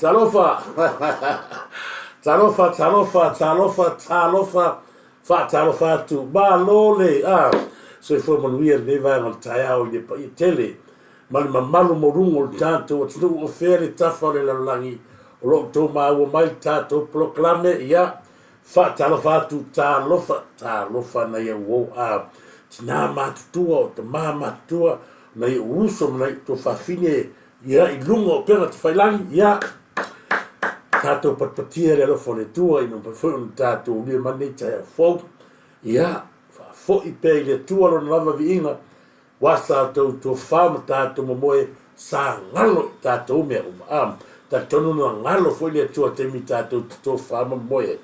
Talofa! Talofa, talofa, talofa, talofa, faatalofa atu. Malo le, ah, soifua manuia lenei vaega o le taeao i le paia tele ma le mamalu maualuga o le tatou atunuu o fea le tafa o le lalolagi o lo o outou maua mai le tatou polokalame, ia, faatalofa atu, talofa, talofa nai au uo, ah, tina matutua, o tama matutua, nai ou uso ma nai ou tuafafine, Ia, i luga o upega tafailagi, ia, tatou patipatia le alofa o le Atua ina mafai foi ona tatou ulia mai lenei taeao fou. Ia, faafoi pea i le Atua lona lava viiga, ua tatou tofa ma tatou momoe sa galo i tatou mea uma. A, talitonu na galo foi le Atua taimi tatou te tofa ma momoe ai.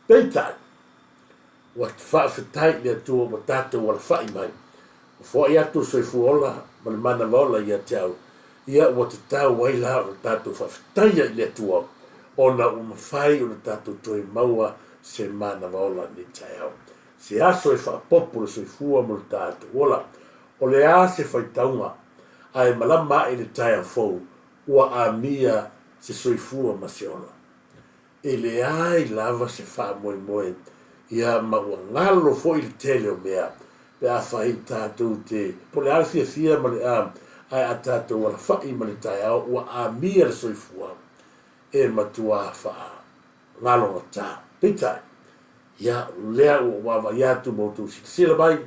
Peitai, Ua faafetai i le Atua ua tatou alafai mai, ua foai atu le soifua ola ma le manava ola ia te au, ia ua tatau ai la ona tatou faafetaia i le Atua ona ua mafai ona tatou toe maua se manava ola i lenei taeao, se aso e faaopoopo le soifua mo le tatou ola. O le a se faitauga ae malama ae i le taeao fou ua amia se soifua ma se ola. E leai lava se faamoemoe, ia ma ua galo foi le tele o mea pe afai tatou te, po o le a le fiafia ma le a, ae a tatou alafai ma le taeao ua amia le soifua e matuā faagalogata. Peitai, ia o lea ua ou vaavaai atu ma outou silasila mai,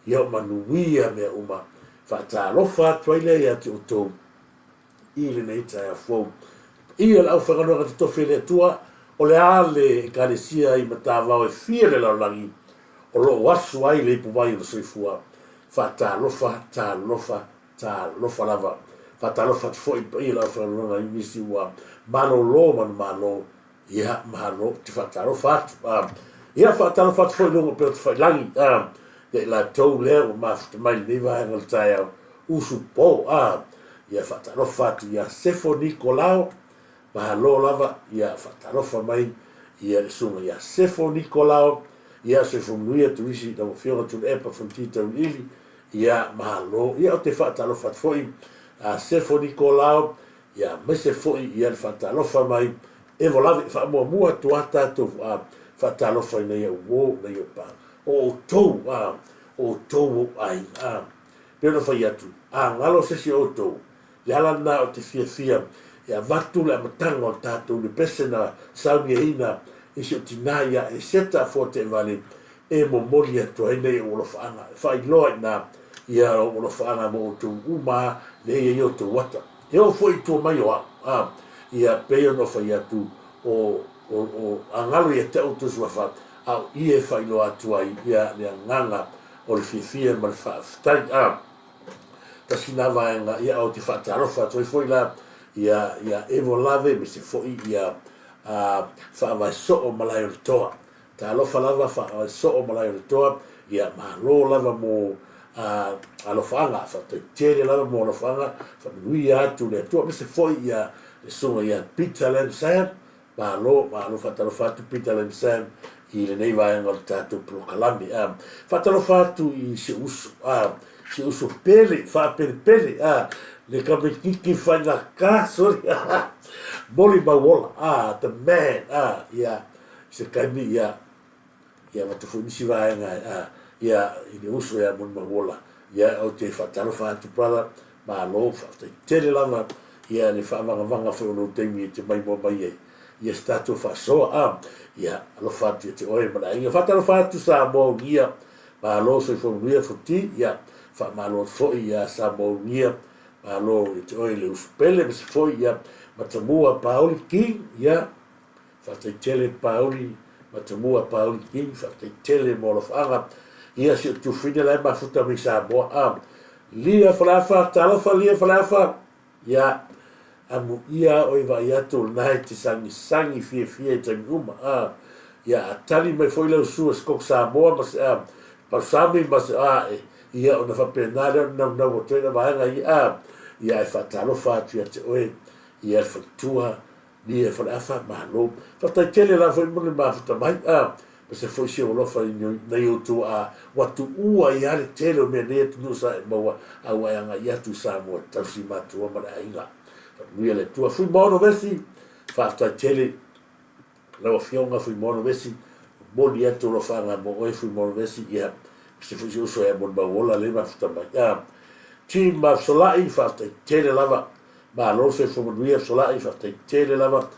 ia o manuia mea uma. Faatalofa atu ai lea ia te outou. i lenei taeao fou. Paia le aufaigaluega totofi a le Atua, o le a le Ekalesia i Matavao e fia le lalolagi o lo o asu ai le ipuvai o le soifua. Faatalofa, talofa, talofa lava. Faatalofa atu foi i le paia o le aufaigaluega i nisi ua malolo manumalo Ia, malo, ou te faatalofa atu. A, ia, faatalofa atu foi i luga o pea o Tafailagi, a, ia i latou lea ua mafuta mai i lenei vaega o le taeao, usu po, a, ia faatalofa atu ia Sefo Nikolao, malo lava, ia faatalofa mai ia le susuga ia Sefo Nikolao, ia soifua manuia Turisi, lau Afioga Tuilaepa Fonoti Tauiliili, ia malo, ia ou te faatalofa atu foi a Sefo Nikolao, Ia aemaise foi ia le faatalofa mai e volave faamuamua atu a tatou faatalofa i nai au uo nai au pa o outou a o outou ou aiga a pei ona fai atu a galo se isi o outou le ala lena o te fiafia e avatu le amataga o le tatou le pese na sauniaina i si o tina ia Eseta Afoateevale e momoli atu ai nei ou alofaaga e faailoa ina ia ou alofaaga mo outou uma lea e i ai outou ata. E oo foi i tua mai o au, a, ia pei ona fai atu, o, o, o, a galo ia te au outou suafa, a o ia e faailoa atu ai ia le agaga o le fiafia ma le faafetai, a. Tasi na vaega, ia, ou te faatalofa atu ai foi la, ia, ia Evo Lave, aemaise foi ia, a, Faavae Soo Malaeoletoa. Talofa lava faavae soo malae o le toa, ia malo lava mo alofaaga, faafetai tele lava mo alofaaga, faamanuia atu le Atua, aemaise foi ia le susuga ia Peter Lam Sam, malo, malo faatalofa atu Peter Lam Sam i lenei vaega o le tatou polokalame. Faatalofa atu i si ou uso, si ou uso pele, faapelepele, le tamaititi faigata, sorry, molimau ola, the man, ia, I se taimi ia ia avatu foi nisi vaega a ia i le uso ia Molimauola ia ou te faatalofa atu brother malo faafetai tele lava ia le faavagavaga foi o lou taimi e te maimoa mai ai ia se tatou faasoa a ia alofa atu ia te oe ma le aiga faatalofa atu Samoa Unia malo soifua manuia Futi ia faamalo atu foi ia Samoa Unia malo ia te oe le uso pele ma se foi ia Matamua Pauli King ia Faafetai tele Pauli Matamua Pauli King faafetai tele mo alofaaga ia si o tufine la e mafuta mai Samoa a Lia Faleafa talofa Lia Faleafa ia amu ia oi vaai atu lena e te sagisagi fiafia i taimi uma a ia a tali mai foi lau sua se koko Samoa ma se a pausami ma se a e ia ona faapena lea ona naunau atu ai na vaega ia a ia e faatalofa atu ia te oe ia le faletua Nia Faleafa, malo. Faafetai tele la foi mo le mafuta mai, a, ma se foi si ou alofa i nai outou a ua tuua ai lava le tele o mea nei atunuu sa e maua a ua e agai atu i Samoa e tausi matua ma le aiga. Faamanuia le Atua. Fuimaono Vesi. Faafetai tele lau Afioga Fuimaono Vesi, momoli atu alofaaga mo oe Fuimaono Vesi, ia, se foi si uso ia molimau ola lea e mafuta mai. A, Team Fesolai, faafetai tele lava. Malo le soifua manuia Fesolai, faafetai tele lava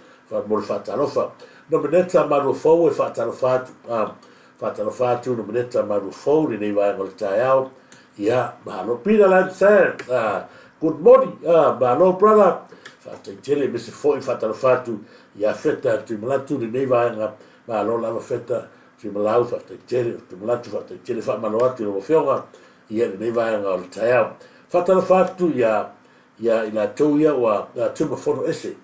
mo le faatalofa. Nomeneta Maluafou e faatalofa atu. A, faatalofa atu Nomeneta Maluafou i lenei vaega o le taeao. Ia, malo. Peter Lansan, good morning. Malo brother. Faafetai tele, aemaise foi faatalofa atu ia Feta Tuimalatu i lenei vaega. Malo lava Feta Tuimalau, faafetai tele. Tuimalatu, faafetai tele. Faamalo atu i lau Afioga ia lenei vaega o le taeao. Faatalofa atu ia ia i latou ia ua tumafono ese.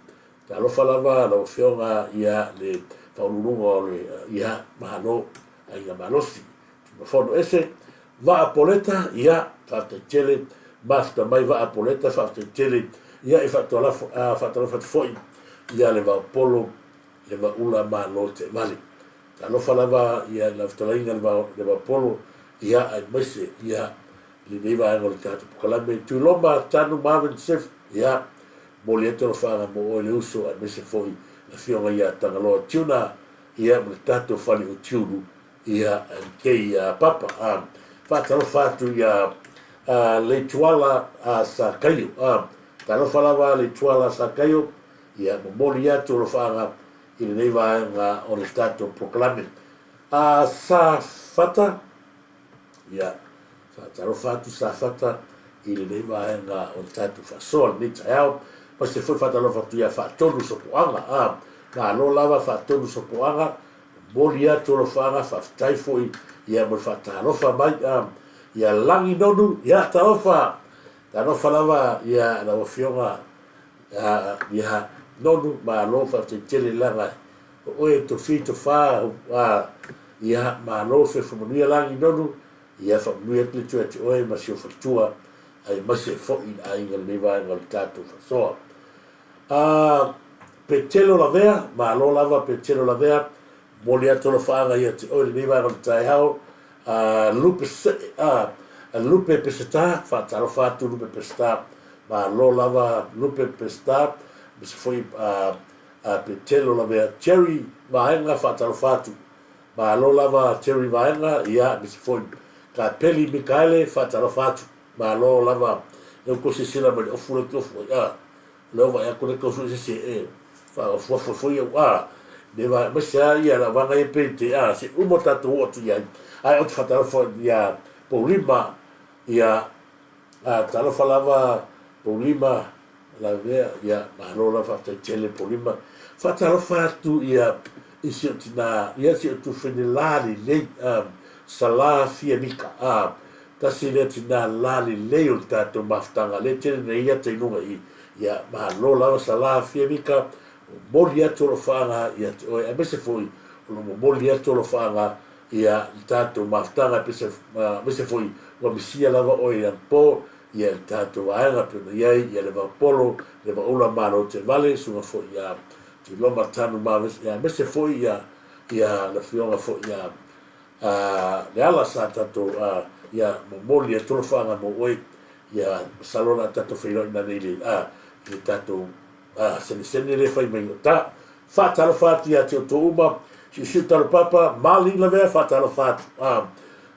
Talofa lava lau Afioga ia le Faauluuluga o le ia Malo, Aiga Malosi. Tumafono ese. Vaa Poleta, ia, faafetai tele. Mafuta mai Vaa Poleta, faafetai tele. Ia e faatalofa atu foi ia le Vaopolo, le Vaula Malo Teevale. Talofa lava ia i lau fetalaiga le Vaopolo, ia aemaise ia lenei vaega o le tatou polokalame. Tuiloma Tanu Marvin Sef, ia, momoli atu alofaaga mo oe le uso aemaise foi le afioga ia Tagaloa Tuna, ia ma le tatou fale o Tiulu, ia MK ia Papa. A, faatalofa atu ia Leituala Sakaio. A, talofa lava Leituala Sakaio, ia momoli atu alofaaga i lenei vaega o le tatou polokalame. A, Safata, ia, faatalofa atu Safata i lenei vaega o le tatou faasoa lenei taeao. Aemaise foi faatalofa atu ia Faatonu Sopoaga. A, malo lava Faatonu Sopoaga, momoli atu alofaaga, faafetai foi ia mo le faatalofa mai. A, ia Lagi Nonu, ia talofa, talofa lava ia lau Afioga ia Nonu, malo faafetai tele leaga o oe e tofi tofa, ia malo soifua manuia Lagi Nonu, ia faamanuia atu le Atua ia te oe ma si ou faletua, aemaise foi i le aiga i lenei vaega o le tatou faasoa. A, Petelo Lavea, malo lava Petelo Lavea, momoli atu alofaaga ia te oe i lenei vaega o le taeao. A, Lupe Se, a, Lupe Peseta, faatalofa atu Lupe Peseta, malo lava Lupe Peseta, aemaise foi a, a Petelo Lavea. Jerry Vaega, faatalofa atu, malo lava Jerry Vaega, ia, aemaise foi Kapeli Mikaele, faatalofa atu, malo lava. Lea ua tou silasila mai i le ofu lea ou te ofu ai, a. Lea ua vaai atu le tau sue se isi e faaofuafu ai foi au a ne va aemaise a ia le vaega ia pei te a se uma tatou oo atu i ai ae ou te faatalofa ia Poulima ia a talofa lava Poulima Lavea ia malo lava faafetai tele Poulima faatalofa atu ia i si ou tina ia si ou tufine la lelei a Sala Fiamika a Tasi lea tina la lelei o le tatou mafutaga lea tele na ia ata i luga i ia malo lava Sala Fiamika momoli atu alofaaga ia te oe aemaise foi o lo momoli atu alofaaga ia le tatou mafutaga aemaise foi ua misia lava oe i anapo ia le tatou vaega pei ona iai ia le Vaupolo le Vaula Malo Tevale suga foi ia Tuiloma Tanu Mavis ia aemaise foi ia ia le afioga foi ia A le ala sa tatou a ia momoli atu alofaaga mo oe ia masalo o le a tatou feiloai nanei le a i le tatou a senesene lea fai mai o ta faatalofa atu ia te outou uma siusiu talo papa mali lavea faatalofa atu a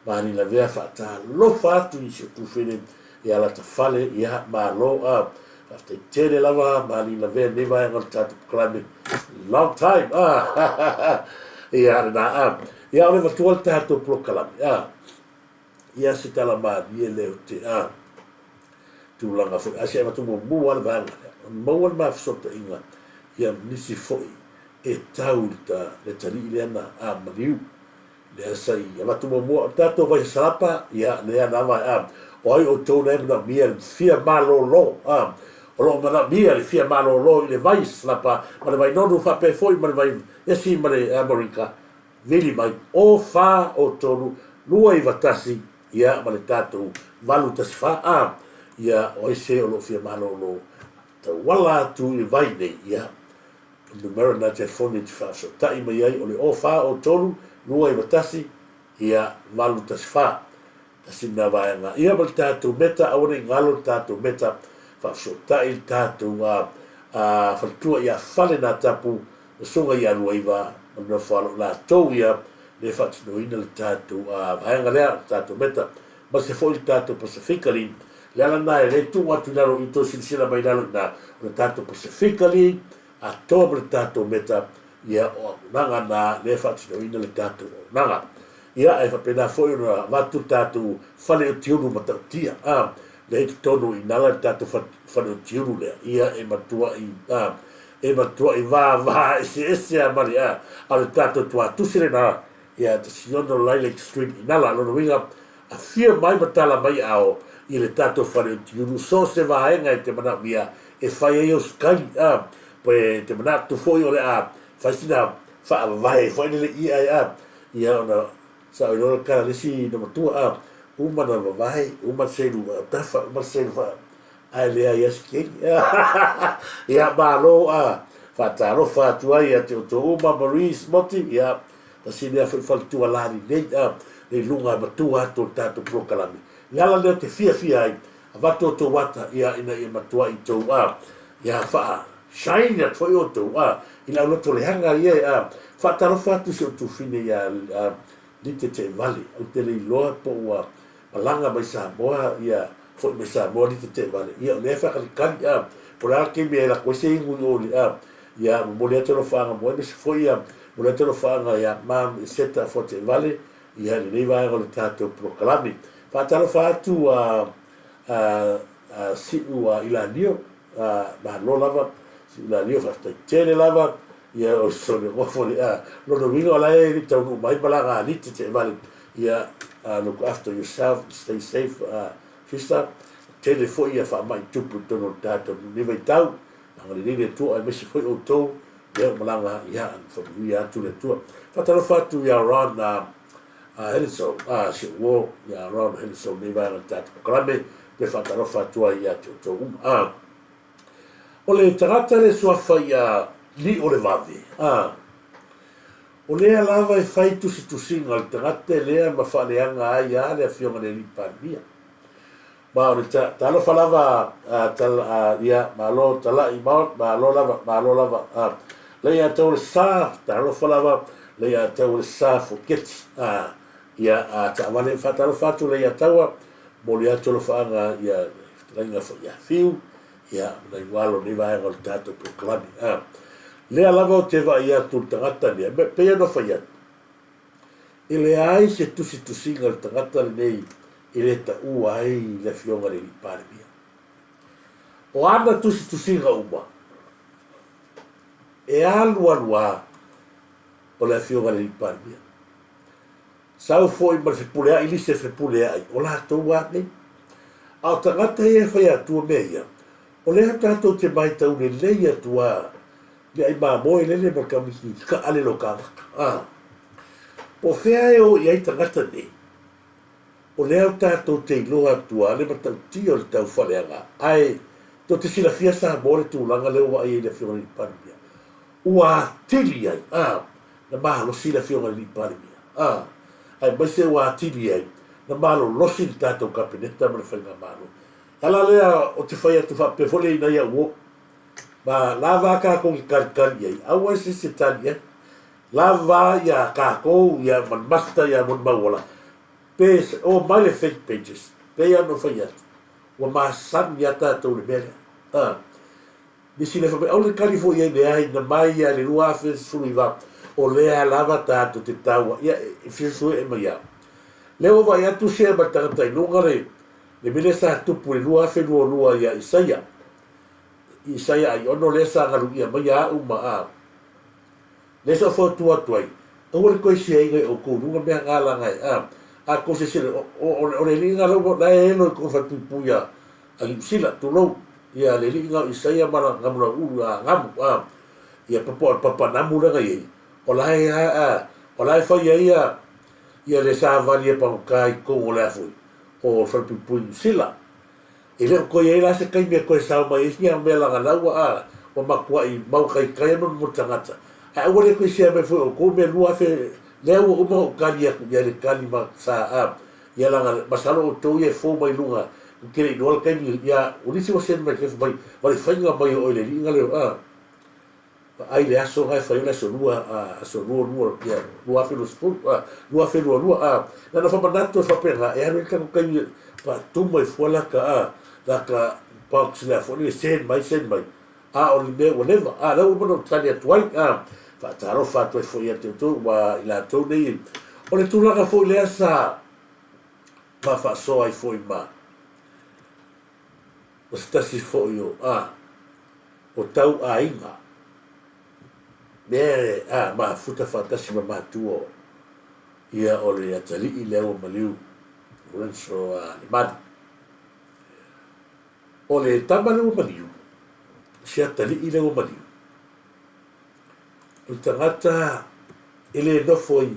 mali lavea faatalofa atu i si o tufele ia lata fale ia malo a faafetai tele lava mali lavea nei vaega o le tatou climate long time a ia lena a Ia o le avatua le tatou polokalame, a, ia se tala malie lea o te, a, tulaga foi, ae se avatu muamua lava le vaega lea, ona maua le ma fesootaiga ia nisi foi e tau i le ta, le atalii lea na, a, maliu, lea sa i avatu muamua, o le tatou vai salapa, ia, lea lava, a, o ai outou na e manaomia le fia malolo, a, o lo o manaomia le fia malolo i le vai salapa ma le vai nonu faapea foi ma le vai esi ma le Amerika, Vili mai o 4 o 3 2 9 1 ia ma le tatou 8 1 4 a ia o ai se o lo o fia malolo tauala atu i le vai nei ia o le numera na telefoni e te faafesootai mai ai o le o 4 o 3 2 9 1 ia 8 1 4 tasi lena vaega ia ma le tatou meta aua ne i galo le tatou meta faafesootai le tatou a. Faletua ia Fale Natapu ma Susuga ia Luaiva ma le nofo alo latou ia le faatinoina le tatou vaega lea, le tatou meta aemaise foi le tatou Pasefika League. O le ala lena e le tuu atu i lalo i tou silasila mai i lalo i ina, o le tatou Pasefika League atoa ma le tatou meta, ia o auaunaga na lea e faatinoina le tatou auaunaga. Ia ae faapena foi ona avatu le tatou fale o Tiulu Matautia, a, lea i totonu i Nala le tatou fale o Tiulu lea, ia e matuai, a, e matuai vava eseese a ma le, a, a o le tatou tuatusi lena, ia 16 Lilac Street i Nala. Lona uiga, afio mai ma tala mai ao i le tatou fale o Tiulu, so o se vaega e te manaomia e fai ai au sukali, a, pe te manatu foi o le a fai sina faavavae foi lele i ai, a, ia ona sao iloa le tala le isi na matua, a, uma na vavae, uma le selu tafa, uma le selu faa, ae leai lava se keli. Ia, malo, a, faatalofa atu ai ia te outou uma, Marie Smoti, ia, tasi lea foi faletua lalelei, a, le luga matua atu o le tatou polokalame. Le ala lea ou te fiafia ai, avatu outou ata, ia, ina ia matuai tou, a, ia faa shine atu foi outou, a, i lau loto leaga ia, a, faatalofa atu i si ou tufine ia, a, Lite Teevale, ou te le iloa po ua malaga mai Samoa, ia, foi mai Samoa Lite Teevale, ia, o lea e faakalikali, a, po o le a le taimi e alu atu ai se igu i o i le, a, ia, momoli atu alofaaga mo ai, aemaise foi ia, momoli atu alofaaga ia Mam Iseta Afoa Teevale, ia, lenei vaega o le tatou polokalame. Faatalofa atu a, a, a Siu a Ilanio, a, malo lava, Siu Ilanio, faafetai tele lava, ia, o sone gofo le, a, lona uiga o la e le i taunuu mai malaga a Lite Teevale, ia, look after yourself, stay safe, a, sister, tele foi ia faamai tupu i totonu o le tatou lenei vaitau, agalelei le Atua aemaise foi outou lea ua malaga, ia, faamanuia atu le Atua. Faatalofa atu ia Ron, a, Henderson, si ou uo ia Ron Henderson nei vaega o le tatou polokalame, pe faatalofa atu ai ia te outou uma. O le tagata le suafa ia Liolevave, o lea lava e fai tusitusiga a le tagata lea ma faaleaga ai a le Afioga i le Alii Palemia. Ma o le talofa lava ia malo talai maot, malo lava, malo lava. Lei ia tau le sa, talofa lava, lei ia tau le sa foketi. Ia taavale faatalofa atu lei ia taua, momoli atu alofaaga ia fetalaiga foi ia Fiu, ia nai alo nei vaega o le tatou polokalame. Lea lava ou te vaai atu i le tagata lea, pei ona fai atu, E leai se tusitusiga a le tagata lenei e le taua ai le Afioga i le Alii Palemia. O ana tusitusiga uma, e alu alu lava o le Afioga i le Alii Palemia. Sau foi ma le fepuleai, lisi e fepuleai, o latou lava nei. A o tagata ia e fai atua mea ia, o lea tatou te matau lelei atu lava Le ai mamoe lele ma le kamiki ka'a lele o kānaka. A. Po o fea e o i ai tagata nei, o lea o tatou te iloa atu a le matautia o le tau faaleaga, ae tou te silafia Samoa le tulaga lea ua vaai ai i le Afioga i le Alii Palemia. Ua atili ai, a, na malosi le Afioga i le Alii Palemia, a, aemaise ua atili ai na malolosi le tatou Kapeneta ma le Faigamalo. E ala lea ou te fai atu faapea foi lea i nai au uo, Ma lava a kākou i talitali i ai, aua e se isi e tali i ai. Lava iā kākou, iā Manumasta, iā Monimauola, pe o mai le fake pages, pei lava ona ou fai atu, ua masani lava tātou i le mea lea. A, nisi lea fai mai, aua le tali foi i ai, leai, na mai lava i le 2019, o lea lava tātou te taua, ia, e fesuesue'e mai lava. Lea ua vaai atu share mai le tagata i luga le, le mea lea sa tupu i le 2022 iā Isaia, Isaia ai ono lea sa galu ʻia mai ia aʻu ma a lea sa ou fautua atu ai, aua le toe siaina i ʻoukou luga mea galaga e a a kou silasila o le alii lena la e elo i kona falepuipui a Niu Sila, tulou, ia le alii lena o Isaia ma lana gamu lauulu a gamu a ia papa o le papa namu lea na i ai, o la e a o la e fai ai ia ia le savali e pagota i totonu o le a foi o le falepuipui Niu Sila. E le o toe i ai la se taimi e toe sao mai ai sia mea lagalau a ua matuai mautaitai ana mo le tagata. Ae aua le toe share mai foi outou mea 2000 lea ua uma ona ou tali atu i ai le tali ma sa a ia laga masalo outou ia e fou mai luga Ou te le i iloa le taimi, ia, o nisi ua send mai text mai, ma le faiga mai o oe i le alii na, a, vaai le aso na e fai ai le aso lua, a, aso lua lua, ia, 2020, a, 2022, a, na ona faamanatu e faapena, e alu ai le tatou taimi e faatumu ai fua lata, a, lata box lea foi lele send mai, send mai, a o le mea ua leva, a, lea ua uma ona ou tali atu ai, a, faatalofa atu ai foi ia te outou, ua i latou nei, o le tulaga foi lea sa ma faasoa ai foi ma ma se tasi foi o, a, o tau aiga, mea a, mafuta faatasi ma matua o, ia o le atalii lea ua maliu, Lorenzo a Lemani. O le tama lea ua maliu, si atalii lea ua maliu, o le tagata e le nofo i,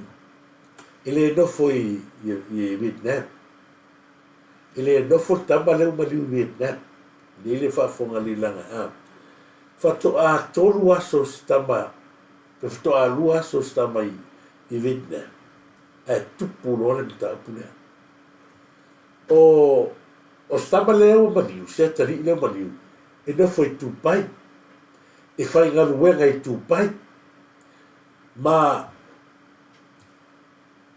e le nofo i, i, i Vietnam. E le nofo le tama lea ua maliu i Vietnam. Nei le faafofoga lilaga a. Faatoa 3 aso si tama, pe faatoa 2 aso si tama i, i Vietnam. Ae tupu loa le mataupu lea. O, o si tama lea ua maliu, si atalii lea ua maliu, e nofo i Dubai. E faigaluega i Dubai. Ma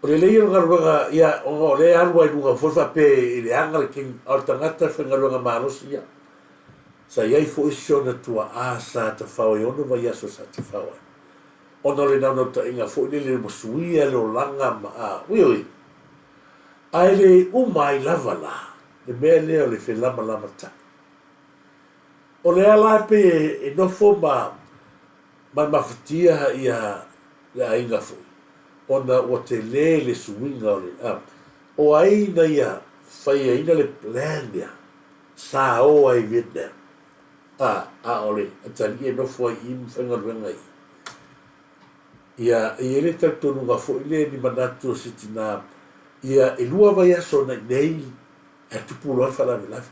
O le lelei o le galuega, ia, ona o lea e alu lava i luga foi faapea e leaga le keni, a o le tagata e faigaluega malosi ia. Sa i ai foi si ona tuaa sa tafao e ono vaiaso sa tafao ai. Ona o le naunautaiga foi lele ua suia le olaga ma, a, ui ui. Ae le uma ai lava la le mea lea o le felamalamatai. O lea la e pei e nofo ma, ma le mafatia ia le aiga foi, ona ua tele le suiga o le, a, o ai na ia faiaina le plan lea sa o ai i Vietnam, a, a o le atalii e nofo ai i i ma faigaluega i i. Ia, e i ai le talitonuga foi lea ni manatu o se tina, ia, e lua vaiaso na i nei ae tupu loa le faalavelave.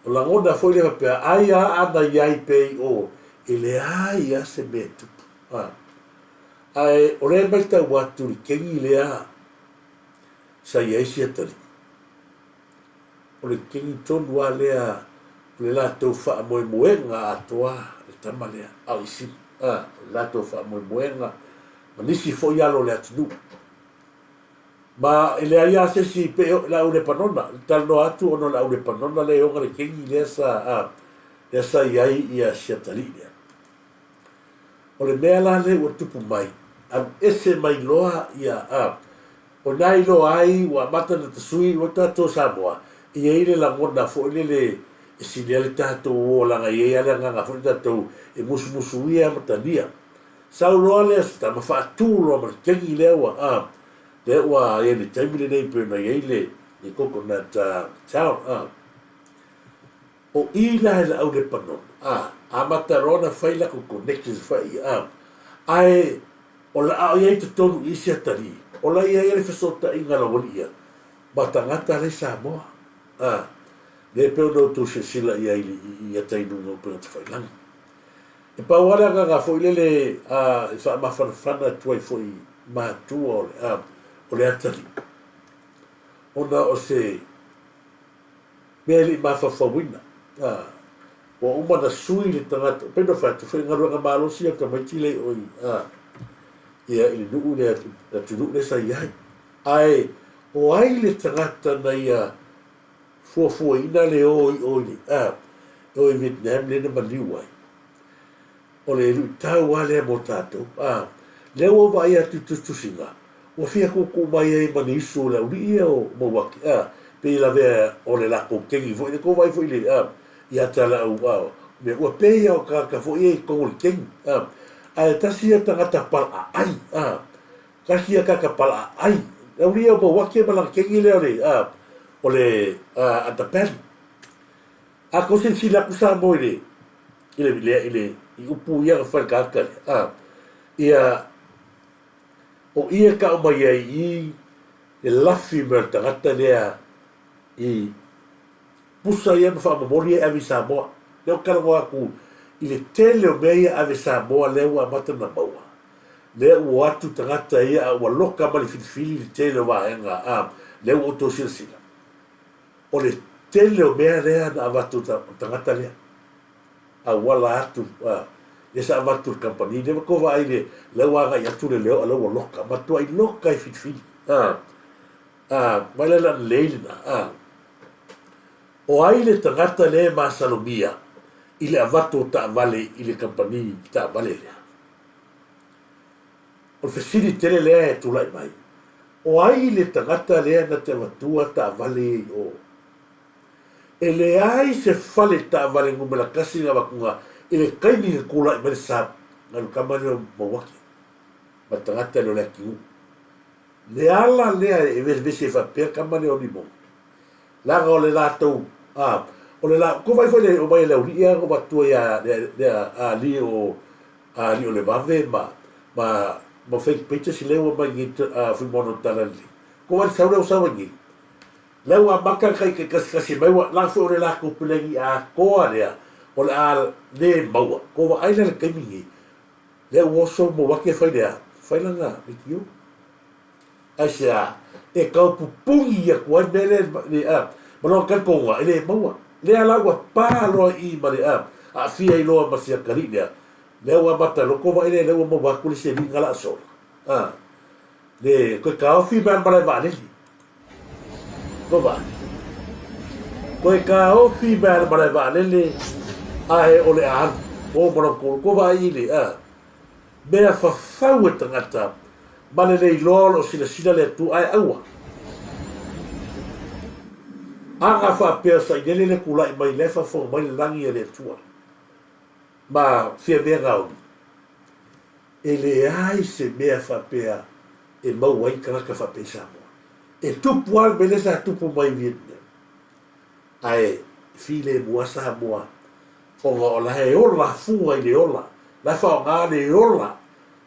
O lagona foi lea faapea, ai a ana i ai pea i o, e leai lava se mea e tupu. A. Ae o lea e matau atu i le kegi lea sa i ai si atalii, o le kegi tonu lava lea o le latou faamoemoega atoa le tama lea, a o isi, a, o le latou faamoemoega ma nisi foi alo o le atunuu. Ma e leai lava se isi pe o le au Lepanona, e talanoa atu ona o le au Lepanona lea e ona le kegi lea sa, a, lea sa i ai ia si atalii lea. O le mea la lea ua tupu mai, alu ese mai loa ia, a, o na iloa ai ua amata ona tasui ua tatou Samoa, e i ai le lagona foi lele e sili ai le tatou o leaga e i ai lava le agaga foi lele tatou e musumusuia ma talia. Sau loa lea si tama faatu loa ma le kegi lea ua, a, lea ua i ai le taimi lenei pei ona i ai le, le coconut town, a. O i la i le au Lepanona, a, amata loa ona fai latou connections fai ia, a, ae o la a o i ai i totonu i isi atalii, o la i ai le fesootaiga a le aualii ia ma tagata la i Samoa, a, lea e pei ona outou silasila i ai i ata i luga o upega tafailagi. E pau lava le agaga foi lele a, e faamafanafana atu ai foi i matua o le, a, o le atalii, ona o se mea e le i mafaufauina. A, ua uma ona sui le tagata, pei ona fai atu, faigaluega malosi ia tamaiti lea i o i, a, ia, i le nuu lea, le atunuu lea sa i ai. Ae o ai le tagata na ia fuafuaina le o i o i le, a, o i Vietnam lea na maliu ai? O le luitau lava lea mo tatou. A, lea ua ou vaai atu i tusitusiga, ua fia tuutuu mai ai ma ni usu o le aualii ia o Mauake, a, pei e lavea o le latou kegi foi lea. Tou vaai foi i le, a, ia te lau, a, mea, ua pei lava o tagata foi ia i totonu o le kegi, a, ae tasi ia tagata palaaai, a, tasi ia tagata palaaai. Le aualii ia o Mauake ma lana kegi lea o le, a, o le, a, Underbelly. A tou silasila atu Samoa i le, i le, i le, i le, i upu ia na fai le tagata lea, a, ia, o i e tau mai ai i le lafi mai o le tagata lea i pusa ia ma faamomoli ia e ave i Samoa. Lea ou te talanoa atu i le tele o mea ia e ave i Samoa lea ua amata ona maua. Lea ua o atu tagata ia a ua loka ma le filifili le tele o vaega, a, lea ua outou silasila. O le. tele o mea lea na avatu e le tagata lea, auala atu, lea sa avatu i le kamupani lea, ua tou vaai le, la ua agai atu le leo a la ua loka, matuai loka e filifili, a, a, vaai la i le lelei lena, a. O ai le tagata lea e masalomia i le avatu o taavale i le kamupani taavale lea? O le fesili tele lea e tulai mai, o ai le tagata lea na te avatua taavale ia i o? E leai se fale taavale numera tasi na avatuga i le taimi na tulai mai le Saab nai le tama lea o Mauake ma le tagata lea o Leatinuu. Le ala lea e vevesi ai faapea le tama lea o Limoni, leaga o le latou, a, o le la, tou vaai foi i le omai a le aualii ia na avatua ia le alii o Alii o le Vave ma, ma, ma fake pages lea ua mai nei Fuimaono o Talalelei. Ko wai sau lea ua sau ai nei. Lea ua amata ona tai kasikasi mai ua la foi o le latou peleni atoa lea o le a le maua. Ko vaai la le taimi nei lea ua oso Mauake e fai le a? Fai lana leitio. Aisea? E tau pupuni atu ai le mea lea le a ma lona talitonuga e le maua. Lea la ua pa loa i i ma le a aafia ai loa ma si atalii lea. Lea ua amata loa tou vaai lea lea ua maua atu le isi alii na laasola. A le toe taofi mai le malae vaalele. Tou vaai. Toe taofi mai le malae vaalele ae o le a alu. O ma lona tolu. Tou vaai i le a mea fafau e tagata ma le le iloa o lo o silasila le Atua ae aua. Aga faapea sailele le tulai mai la e faafofoga mai le lagi a le Atua ma fia mea gaoli. E leai se mea faapea e maua ai tagata faapea i Samoa. E tupu lava le mea lea sa tupu mai i Vietnam. Ae filemu lava Samoa ona o la e ola fua i le ola, la e faaaoga le ola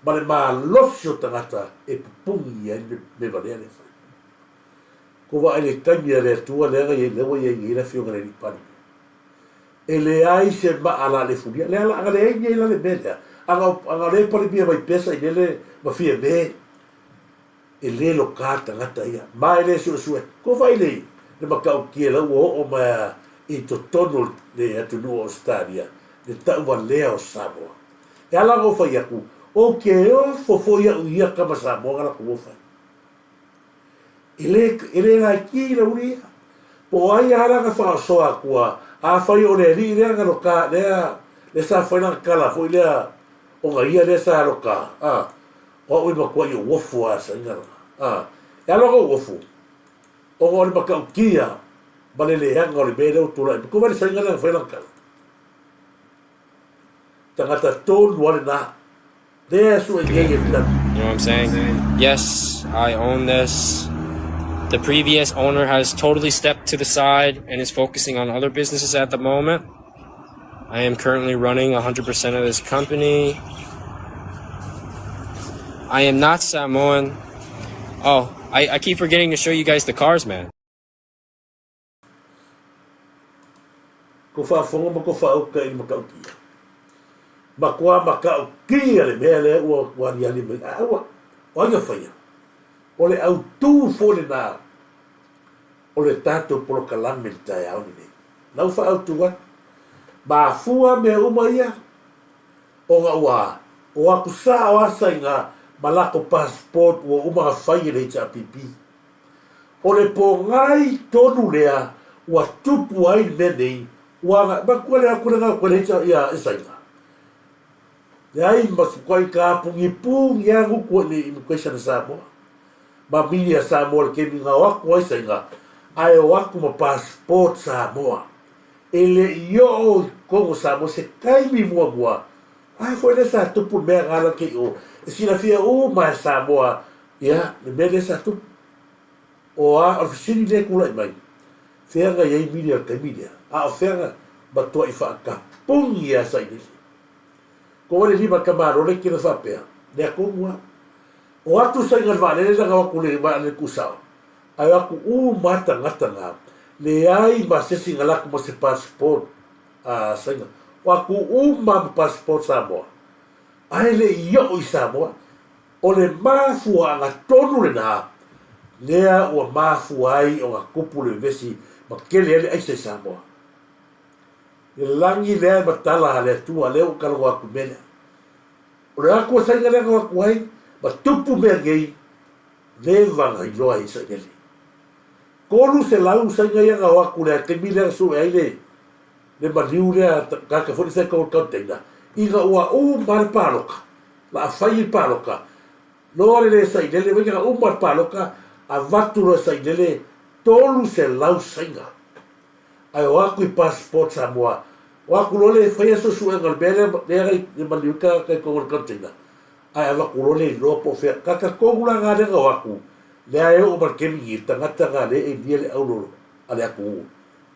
ma le malosi o tagata e pupuni ai le mea valea lea e fai. Kou vaai i le taimi a le Atua lea na i ai, lea ua i ai nei le Afioga i le Alii Palemia. E leai se maa la le fulia. Lea la, ana leai nei la le mea lea, ana, ana le Palemia mai pea sailele ma Fiame, e le loka tagata ia, ma e le suesue. Kou vaai i le, le matautia la ua oo mai i totonu o le atunuu o Ausetalia, le tauvalea o Samoa. E ala ona ou fai atu, ou te ofo foi au i ia tama Samoa na latou o fai. E le, e le laiti le uli ia. Po o ai lava lana faasoa atua, afai o le alii lea na loka, lea, lea sa fai lana tala foi lea, ona ia lea sa loka, a, o au e matuai ou ofo lava saina lana. A, e ala ona ou ofo, ona o le matautia ma le leaga o le mea lea ua tulai mai. Ko wai le saina lea na fai lana tala? Tagata tonu lava lena. Lea e sue nei e le You know what I'm saying? Yes, I own this. The previous owner has totally stepped to the side and is focusing on other businesses at the moment. I am currently running 100% of this company. I am not Samoan. Oh, I, I keep forgetting to show you guys the cars, man. Ko faafofoga ma ko faauka i le matautia. Matua matautia le mea lea ua ua aliali mai. Ae aua, o ai na faia? O le autū foi lenā o le tatou polokalame i le taeao lenei. Na ua faaautu atu. Mafua mea uma ia ona ua o atu sao lava Saina ma latou passport ua uma ona fai e le HRPP. O le pōgai tonu lea ua tupu ai le mea nei, ua agai matua le atu le gau le ia e Saina. Leai ma se matua ka pungipungi lava gutu i le immigration a Samoa. Ma mili a Samoa le taimi na o atu ai Saina, ae o atu ma passport Samoa. E le i oo i totonu o Samoa se taimi muamua, ae foi lea sa tupu le mea na ala kei o, e silafia uma e Samoa Ia, le mea lea sa tupu. O a, o le fesili lea e tulai mai, fea na i ai mili o le taimi lea? A o fea na matuai faatapuni ia Sailele? Ko wai le lima tamālo le kina faapea, lea tonu lava. O atu saina le vaalele na o atu le vaalele tusao, ae o atu uma lava tagata na, leai ma se isi na latou ma se passport a saina. O atu uma lava ma passport Samoa, ae le i oo i Samoa. O le mafuaaga tonu lena lea ua mafua ai ona tupu le vevesi ma tele ai le aisa i Samoa. Le lagi lea e matala a le Atua lea ua ou talanoa atu i mea lea. O le atu a Saina lea na o atu ai ma tupu mea nei, leva na iloa ai Sailele. 300 saina ia na o atu le taimi lea na sue ai le le maliu lea tagata foi lea sa i totonu o le container ina ua uma le paloka, la a fai le paloka, loa le le sailele wai na uma le paloka avatu loa sailele 300 saina. Ae o atu i passport Samoa, o atu loa le faia suesuega o le mea lea lea i maliu ai tagata i totonu o le container, ae avatu loa le iloa po o fea. Tagata tonu la na lea na o atu, lea e oo mai le taimi nei, tagata na lea e inia le aulolo a le atunuu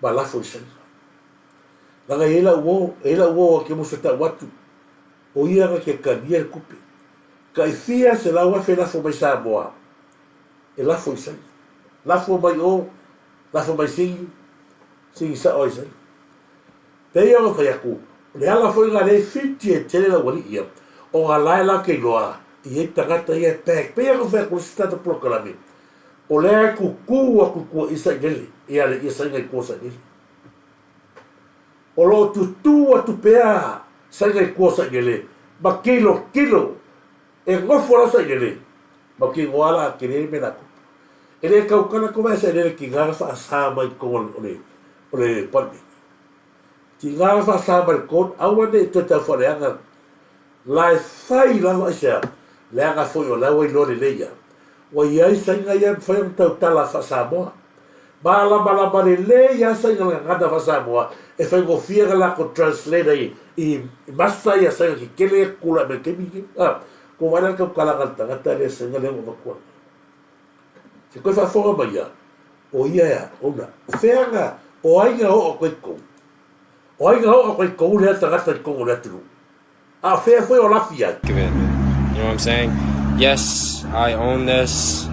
ma lafo i Saina. Leaga e i ai lau uo, e i ai lau uo ou te musu e tau atu, o ia na te talia le tupe. Tai fia 100,000 lafo mai Samoa e lafo i Saina. Lafo mai o, lafo mai sigi, sigi sao ai Saina. Pei ona fai atu, o le ala foi lena lea e fiti ai tele le aualii ia, ona la e latou te iloa e i ai tagata ia e pack. Pei ona fai atu le isi tatou polokalame, o lea e tutu atu i tua i Sailele, ia le ia Saina i tua o Sailele. O lo o tutu atu pea Saina i tua o Sailele ma tilotilo e nofo la Sailele ma tinoa la tele le mea la tupu. E le tautala atu vae Sailele tiga na faasa mai i totonu o le o le Palemene. Tiga na faasa mai le court aua ne i toe taufaaleaga la e fai lava aisea leaga foi o la ua iloa lelei ia ua i ai Saina ia e mafai ona tautala faa-Samoa. Malamalama lelei lava Saina i le gagana faa-Samoa e faigofie ona latou translate ai i masa ia Saina tetele ia tulai mai i le taimi lenei. A, ua vaai la i le tautalaga a le tagata lea Saina lea ua avatu atu. Se toe faafofoga mai ia, o ia e a, ona, fea na, o ai na oo atu ai i totonu? O ai na oo atu ai i totonu lea tagata i totonu o le atunuu? A o fea foi o lafi ai? You know what I'm saying? Yes, I own this.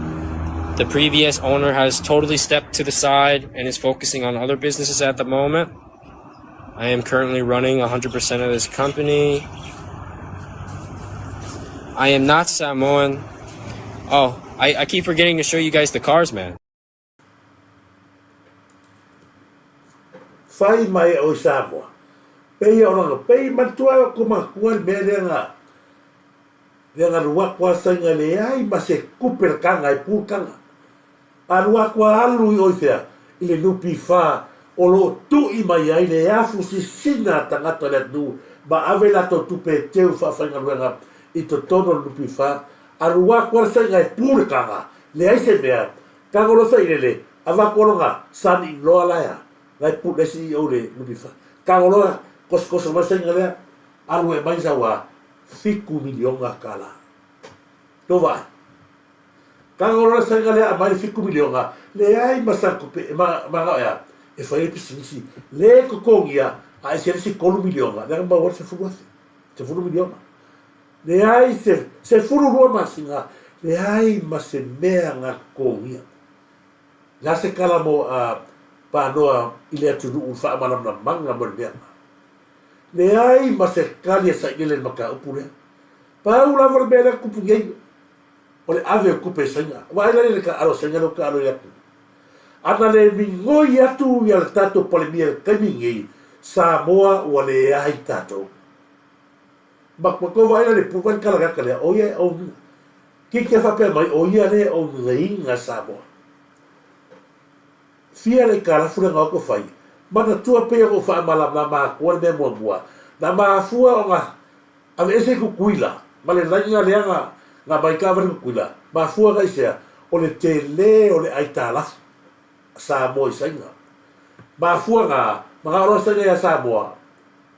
The previous owner has totally stepped to the side and is focusing on other businesses at the moment. I am currently running 100% of this company. I am not Samoan. Oh, I, I keep forgetting to show you guys the cars, man. Whai mai e oe Samoa. Pei o langa pei matua ko matua le mea lea nga lea nga lua koa sainga leai ma se kupe le kanga e pu kanga. A lua koa alu i oi fea i le NPF o lo o tui mai ai le afu sisina a tagata o le atunuu ma ave latou tupe e teu faafaigaluega i totonu o le NPF a lua koa le sainga e pu le kanga leai se mea Kago loa sailele, avatu loa sani loa la ea, la e pule CEO le NPF. Kago loa kosokoso mai saina lea, alu e mai sau a fitu miliona tala. Tou vaai. Kago loa saina lea aumai le fitu miliona, leai ma sa tupe, ma, ma gao ea, e fai ai pisinisi, le totogia, a ese le isi tolu miliona, lea na maua ai le 10,000, 10 miliona. Leai se, 12 masina, leai ma se mea na totogia. Le a se tala mo a Panoa i le atunuu i le faamalamalamaga mo le mea na. Leai ma se tali a Sailele i le mataupu lea. Pau lava le mea lea tupu nei, o le ave o tupe e Saina. Vaai la i le taaalo a Saina lea ua taaalo i le atunuu. Ana le migoi atu ia le tatou Palemia i le taimi nei, Samoa ua leai tatou. Ma ma kou vaai la le pu vai kala gaka lea, o ia e own Kike faapea mai, o ia lea e own Samoa. Fia le ikalafu le gaoko fai, manatua pei ona ou faamalamalama atua le mea muamua, na mafua ona aveese i Tutuila ma le laina lea na na aumai taavale Tutuila, mafua ona aisea, o le tele o le aitalafu a Samoa i Saina. Mafua na, manao loa Saina ia Samoa,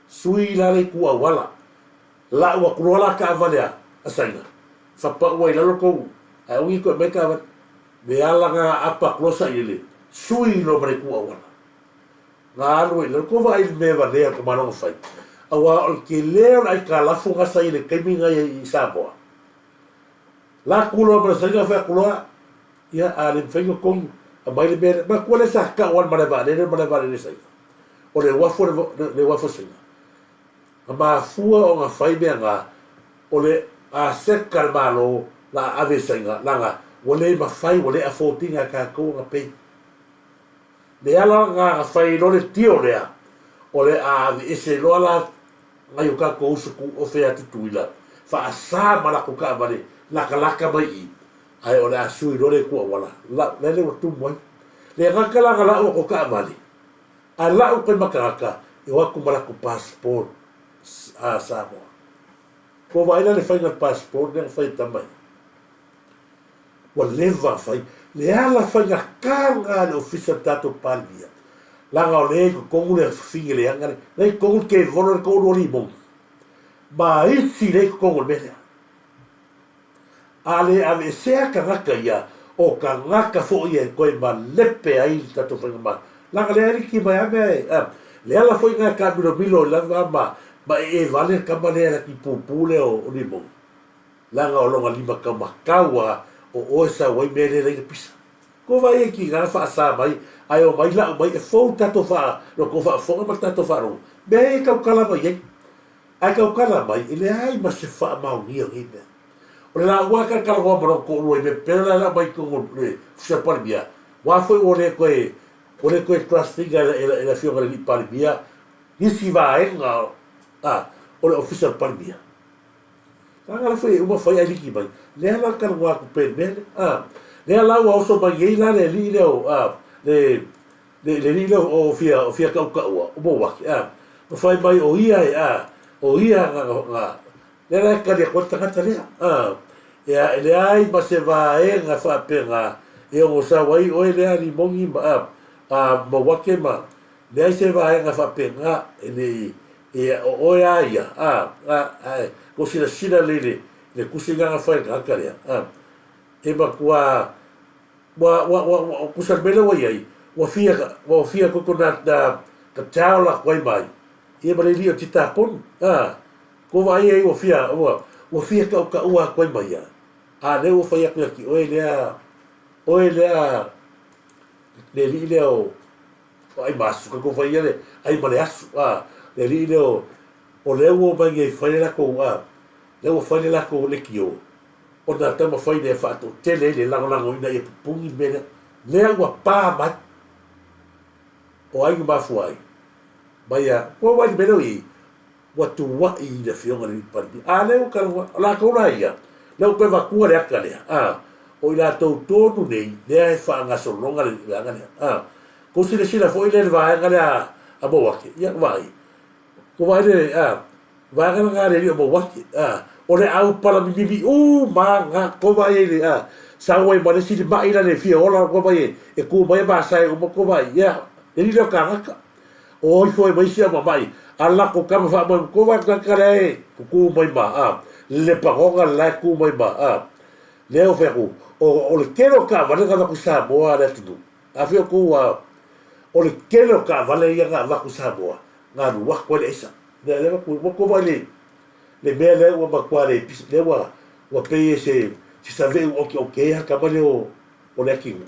Sui la le itu auala. Lau atu loa la taavale a Saina, fapaua i lalo tou ae ogi toe aumai taavale. Me ala na apa atu loa sailele, sui loa ma le itu auala. Na alu ai i lalo, tou vaai i le mea valea o le tamaloga fai, aua o le tele o le aikalafo na sa i le taimi na i Samoa. La tu loa ma le Saina fai atu loa, ia a le mafai ona tonu, aumai le mea lea. Manatua lea sa tau lava le malae vaalele, le malae vaalele Saina. O le uafu le uafu a Saina. Na mafua ona fai mea na, o le aseta a le Malo la ave i Saina, leaga ua le mafai, ua le afford ina e tatou ona pay. Le ala lena na fai ai loa le tio lea, o le a aveese loa la nai o tatou uso tuofe ia Tutuila, faasa ma latou taavale latalata mai i i, ae o le a sui loa le itu auala, lau, lele ua tumu ai. Le gata la na lau latou taavale, ae lau koe ma tagata e o atu ma latou passport a Samoa. Ua vaai la le faiga o le passport lea na fai e tama ia. Ua leva ona fai. Le ala faigata lena a le Ofisa o le tatou Palemia, leaga o lea e i totonu le fafine leaga lea, lea e i totonu le kevolo le toalua limoni ma isi lea e i totonu o le mea lea. A le aveesea tagata ia, o tagata foi ia e toe malepe ai le tatou faigamalo. Leaga lea e liki mai lava mea e, a, le ala foi lena e taamilomilo ai lava ma, ma ee vale le tama lea e laki pupu lea o limoni. Leaga o lona lima taumatau a o oe sau ai mea le laina pisa. Ko vai e ki na faasa mai ae o mai lau mai e fou tatou faa lo tou faafofoga ma le tatou faalogo mea ia e tautala mai ai. Ae tautala mai e leai ma se faamaonia o nei mea. O le laua a talanoa ma lona toalua i mea pepelo la e lau mai i totonu o le Ofisa o le Palemia, aua foi ua le toe ua le toe trust ina e le Afioga i le Alii Palemia nisi vaega o le Ofisa o le Palemia. Leaga la foi e uma fai ailiki mai, lea la talanoa atu pea i le mea lea. A, lea la ua oso mai nei la le alii lea o, a, le, le, le alii lea o fia, o fia tautaua, o Mowake, a, ma fai mai o ia e, a, o ia na, na, lea la e tali atu ai le tagata lea, a, e, e leai ma se vaega faapena e ono sau ai oe lea limoni ma, a, a, Mowake ma, leai se vaega faapena e le i, Ia, o oe a ia, a, a, ae, ko silasila lelei i le, le tusi lena na fai e le tagata lea, a, e matua, ua, ua, ua, ua, tusa le mea lea ua i ai, ua fia, ua fia koko na, na, ka towel aku ai mai, ia ma le alii o Titaponi, a, ko vaai ai ua fia, ua, ua fia tautaua atu ai ma ia, a lea ua fai atu ia te oe lea, oe lea, le alii lea o, O ai ma asu, ka kou fai ia le ai ma le asu, a, le alii lea o, o lea ua omai nei e fai le latou, a, lea ua fai le latou lekiō, ona taumafai lea e faatoatele ai le lagolagoina ia pupuni le mea lea. Lea ua pa mai. O ai na mafua ai? Mai a, ua vaai i le mea lea ua i ai, ua tuua'i i le Afioga i le Alii Palemia. A lea ua talanoa, o latou la ia, lea ua toe avatua le ata lea, a, o i latou tonu nei lea e faagasologa le vaega lea. A, kou silasila foi lea i le vaega lea a Mouake, ia vaai, ua vaai le, a, vaega lena a le alii o Mouake, a, o le aupala mimimi uma na, kou vaai ai i le, a, sau ai ma le isi le ma'i la le fia ola, kou vaai e, e tu mai a masae uma, kou vaai, ia, le alii lea o tagata. O ifo ai ma isi au mamai, a lako kama faamoe ko wa ka le e ku mai ma a le pagoga la ku mai ma a le o fe ku o o le tele o taavale na avatu i Samoa a le atunuu a fia ku a o le tele o taavale ia na avatu i Samoa na alu atu ai le aisa le le ku ua ku vai le le mea lea ua matua le pisa lea ua ua pei e se se saveu oke oke a kama le o o le atunuu.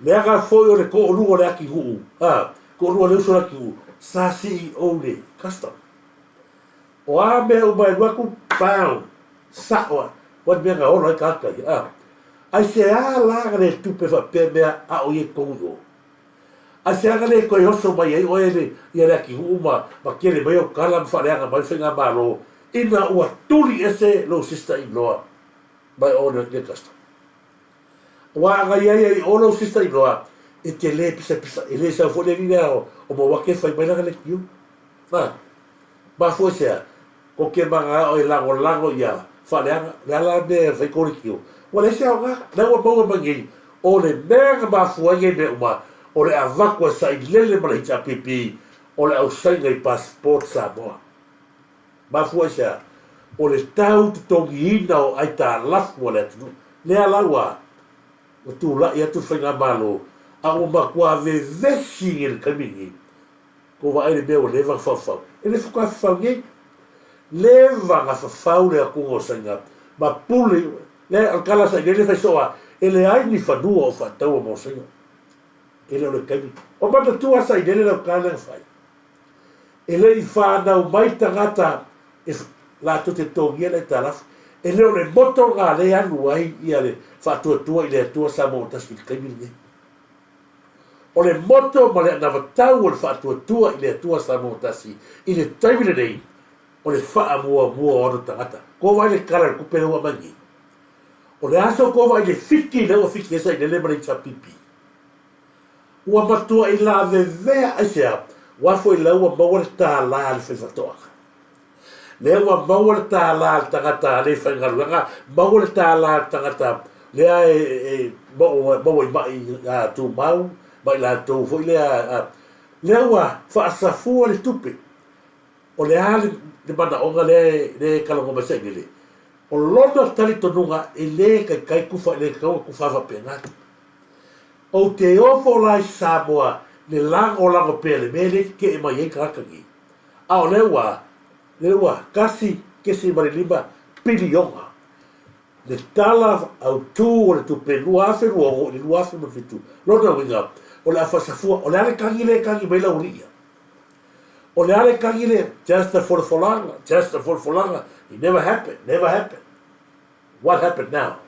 Leaga foi o le toalua o le atinuu, a, toalua o le uso o le atinuu, sa CEO i le custom. O a mea uma e alu atu, pound, sao a, ua le mea na ola ai tagata ia, a. Aisea la na le tupe faapea mea a o i ai totonu i o? Aisea na le toe oso mai ai oe le, ia le atinuu ma, ma tele mai au tala ma faaleaga mai le faigamalo ina ua tuli ese lou sister in law mai o le, le custom? Aua a na i ai ai o lou sister in law e te le pisapisa, e le sau foi le alii lea o Mauake e fai mai lana lekiu. Na, mafua i se a? Ko ke manao e lagolago ia faaleaga, le a la mea e fai kou lekiu? Ua leai se aoga, lea ua maua mai nei, o le mea na mafua ai nei mea uma, o le avatu a sailele ma le HRPP o le ausaina i passport Samoa. Mafua i se a? O le tau totogiina o aitalafu a le atunuu. Lea la ua ua tulai atu le faigamalo, a ua matua vevesi i le taimi lenei. Ua vaai le mea ua leva ona faufau. E le faatoa fafau nei. Leva ona fafau le atuga o Saina ma pule. Lea o le tala a Saina lea e fai soo lava, e leai ni fanua o faataua mo Saina. E le o le taimi. O manatua a Sailele lau tala lea na fai. E le i fanau mai tagata e latou te totogia le aitalafu. E le o le moto lena lea e alu ai ia le faatuatua i le Atua Samoa ua tasi i le taimi lenei. O le moto ma le anavatau o le Faatuatua i le Atua Samoa Tasi i le taimi lenei, o le faamuamua o ona tagata. Ko vaai le tala o le tupe lea ua aumai nei. O le aso ko vaai le fiki lea ua fiki ai Sailele ma le HRPP. Ua matuai lavevea aisea? Ua foi la ua maua le tālā a le faifaatoaga. Lea ua maua le tālā a le tagata a le faigaluega, maua le tālā a le tagata lea e, e maua, maua i mai a tumau, ma i latou foi lea, a, lea ua faasafua le tupe. O le a le, le manaoga lea e, lea e talanoa mai Sailele? O lona talitonuga e le taitai tufa, e le tatau ona tufa faapena. Ou te ofo la i Samoa le lagolago pea le mea lea e tetee mai ai tagata nei. A o lea ua, lea ua 1.5 piliona le Tala Autu o le Tupe 2026 i le 2027. Lona uiga, o le a faasafua, o le a le tagi lea e tagi mai lau alii ia? O le a le tagi lea? Just a folafolaga, just a folafolaga, it never happen, never happen. What happened now?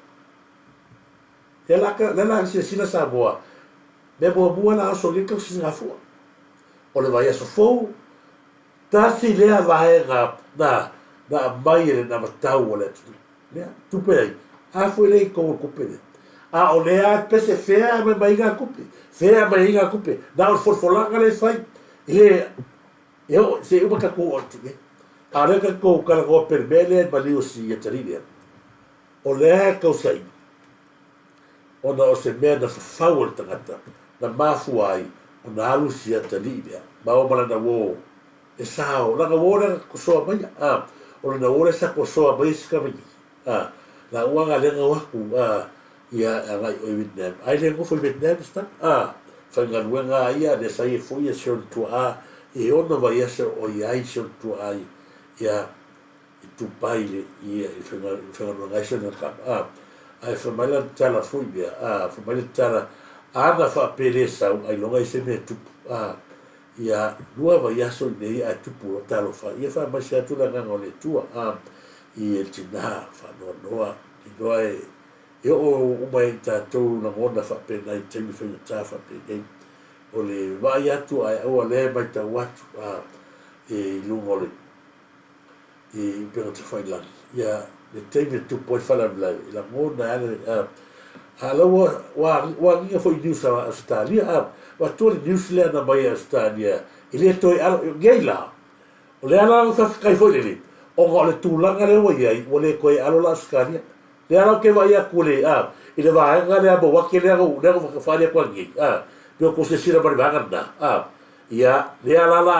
Lea la, lea la silasila Samoa, mea muamua la oso nei tausisigafua. O le vaiaso fou, tasi lea vaega na, na aumai e le navatau o le atunuu. Lea, tupe ai, a foi lea i totonu o le tupe lea. A o lea pese fea e aumai mai ai ngā tupe, fea e aumai ai ngā tupe, na o le folafolaga lea e fai, e le, e oo, se i uma tatou oo atu i ai. A o lea tatou talanoa pea i le mea lea e maliu e si atalii lea. O lea e tausaili, ona o se mea na fafau e le tagata, na mafua ai ona alu si atalii lea, maua ma lana uō e sao, lana uō lea na tosoa maia, a, o lana uō lea sa tosoa maia si tamaiti, a, la ua aga lea na o atu, a, ia agai i o i Vietnam, ai le nofo i Vietnam si tama, a, faigaluega a ia, lea sa ia foi ia si ona tuaa i ona vaiaso o i ai si ona tuaa ia i Dubai i le i i faigaluega ai sona tama a ae fai mai lana tala foi lea a fai mai le tala ana faapea le sau ailoga i se mea tupu a ia lua vaiaso i nei ae tupu loa talofa ia faamaise atu le agaga o le Atua a i e tina faanoanoa iloa e e oo uma i tatou lagona faapena i taimi faigata faapenei o le vaai atu ae aua lea e matau atu a i luga o le i upega tafailagi, ia le taimi e tupu ai faalavelave, e lagona ai le, a, a la ua, ua, ua agiga foi i news a Ausetalia, a, avatua le news lea na aumai e Ausetalia, e le toe alo, nei la, o le ala la faafetai foi lele, ona o le tulaga lea ua i ai, ua le toe alo la Ausetalia. Lea la ou te vaai atu i le, a, i le vaega lea Mauake lea na ou, lea na ou faaali atu ai nei, a, pei o tou silasila mai i le vaega lena, a, ia, lea la la,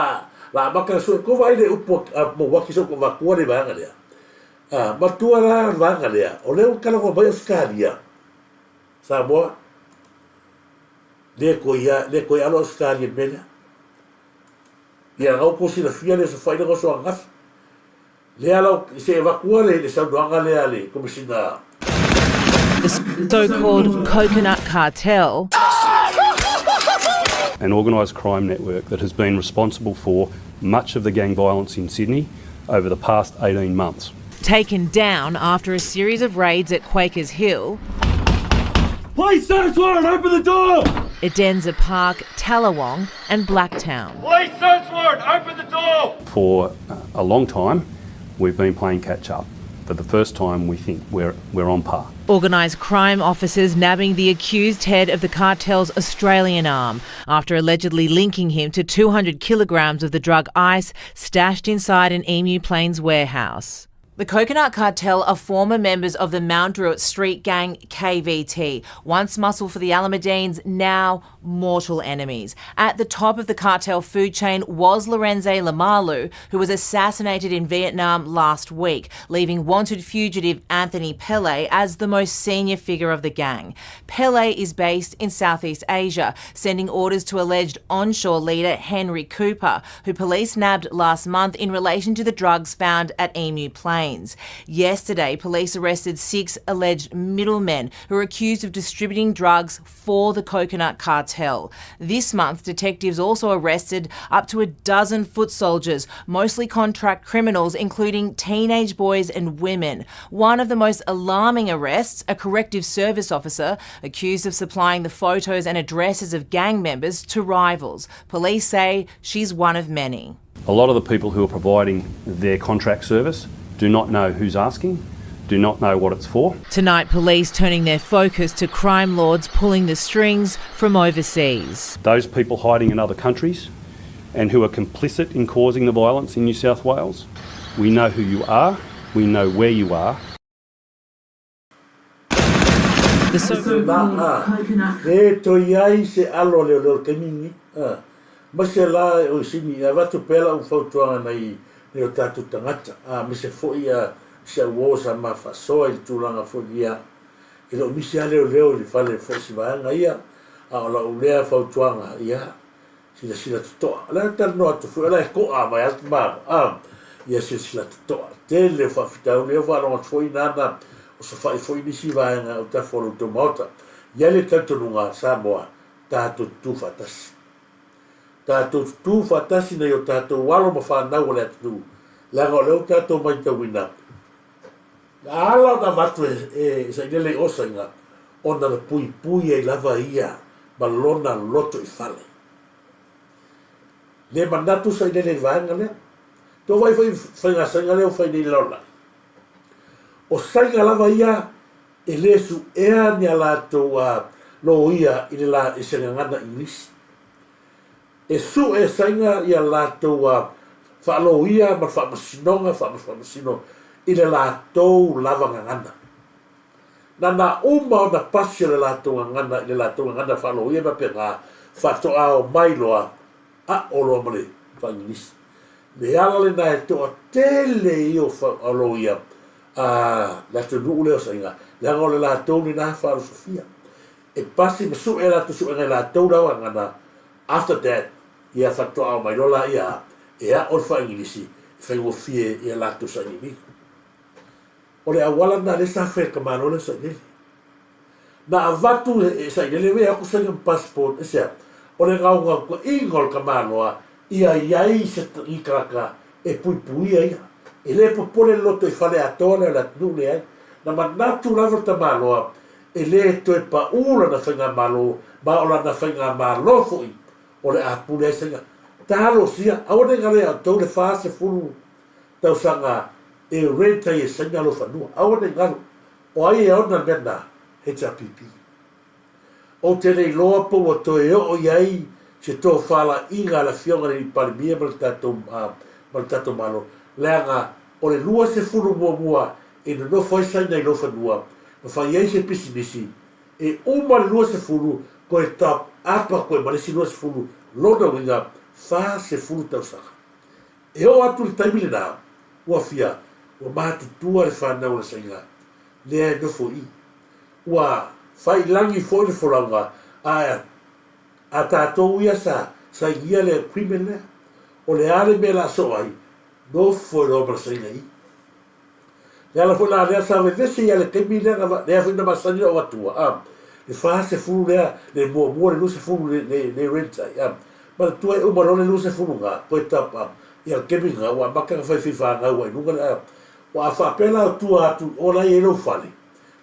la amata ona sue, tou vaai i le upu a Mauake sa ou avatua le vaega lea, a, matua la le vaega lea, o lea ua talanoa mai Ausetalia, Samoa, le toe ia, le toe alo Ausetalia i le mea lea. Ia, na outou silafia le aso Fai le aso ananafi. Lea la se i avatua le saunoaga lea a le Komesina. The so-called coconut cartel. An organised crime network that has been responsible for much of the gang violence in Sydney over the past 18 months. Taken down after a series of raids at Quakers Hill. Police search warrant, open the door! Edenza Park, Tallawong and Blacktown. Police search warrant, open the door! For a long time, we've been playing catch up. For the first time, we think we're, we're on par. Organised crime officers nabbing the accused head of the cartel's Australian arm after allegedly linking him to 200 kilograms of the drug ice stashed inside an Emu Plains warehouse. The Coconut Cartel are former members of the Mount Druitt street gang KVT, once muscle for the Alamedenes, now mortal enemies. At the top of the cartel food chain was Lorenze Lemalu, who was assassinated in Vietnam last week, leaving wanted fugitive Anthony Pele as the most senior figure of the gang. Pele is based in Southeast Asia, sending orders to alleged onshore leader Henry Cooper, who police nabbed last month in relation to the drugs found at Emu Plains. Plains. Yesterday, police arrested six alleged middlemen who are accused of distributing drugs for the coconut cartel. This month, detectives also arrested up to a dozen foot soldiers, mostly contract criminals, including teenage boys and women. One of the most alarming arrests, a corrective service officer accused of supplying the photos and addresses of gang members to rivals. Police say she's one of many. A lot of the people who are providing their contract service do not know who's asking, do not know what it's for. Tonight, police turning their focus to crime lords pulling the strings from overseas. Those people hiding in other countries and who are complicit in causing the violence in New South Wales, we know who you are, we know where you are. The so Na, a, e toi ai se alo a leoleo le taimi lenei, a, ma se la o sini e avatu pea lau fautuaga nai nai o tatou tagata, a, ma se foi a si au uo sa ma faasoa i le tulaga foi ia, e le o misi a leoleo i le fale foi si vaega ia, a o lau lea fautuaga, ia, Silasila totoa. O le a talanoa atu foi, o la e koa mai lava le tamaloa, a, ia silasila totoa. Tele o faafitauli, e faalogo atu foi nana o safa'i foi nisi vaega o tafa o lo outou Maota. I ai le talitonuga, Samoa, tatou tutu faatasi. Tatou tutu faatasi nai o tatou alo ma fanau o le atunuu, leaga o lea ua tatou matauina, na ala ona avatu e Sailele i Osaiga, ona na puipui ai lava ia ma lona loto i fale. Le manatu sailele i le vaega lea. Tou vaai foi i faiga saiga lea ua fai nei i le lalolagi. O saiga lava ia e le suea ni a latou loia i le la i se gagana Igilisi. E sue saiga ia latou faaloia ma le faamasinoga faamasino i le latou lava gagana. Na na uma ona pasi o le latou gagana i le latou gagana faaloia ma pena faatoa omai loa aʻo loa ma le faaigilisi. Le ala lena e toatele ia o loia a le atunuu lea o Saiga, leaga o le latou lena faalosofia. E pasi ma sue latou suega i latou la gagana, after that ia faatoa omai loa laia e aʻo le faaigilisi e faigofie ia latou sailiiliga. O le auala lena lea sa fai e le tamaloa lea o Sailele. Na avatu e Sailele wea aku saina ma passport e sea, o le gaogaotaʻiga o le tamaloa ia i ai se ni tagata e puipuia ia. E le popole le loto i fale atoa lea o le atunuu leai. Na manatu lava le tamaloa e le toe paʻu lana faigamalo ma o lana faigamalo foi o le a pule ai saina. Talosia, aua ne i galo ia outou le 40 tausaga e rent ai e Saina lou fanua. Aua ne i galo. O ai e ona le mea lena? HRPP. Ou te le iloa po ua toe oo i ai se tofalaiga a le Afioga i le Alii Palemia ma le tatou, ma le tatou Malo, leaga o le 21 e nonofo ai Saina i lou fanua ma fai ai se pisinisi, e uma le 20 toe top up atu ai ma le isi 20, lona uiga, 40 tausaga. E oo atu i le taimi lena, ua fia, ua matutua le whanau o le saiga, lea e nofo i i. Ua failangi foi le folauga a a tatou ia sa sainia le agreement lea. O le a le mea la soo ai, nofo e loa ma le saiga i i. Le ala foi la lea sa vevesi ai le taimi lea na, lea foi na masani lou atua, a, le 40 lea, le muamua le 20 le, le, le rent ai, a, manatua e uma loa le 20 na, toe top up, ia le taimi na, ua amata ona fai faifanau ai i luga le, a, ua a faapea la o tua atu o la e i ai lou fale,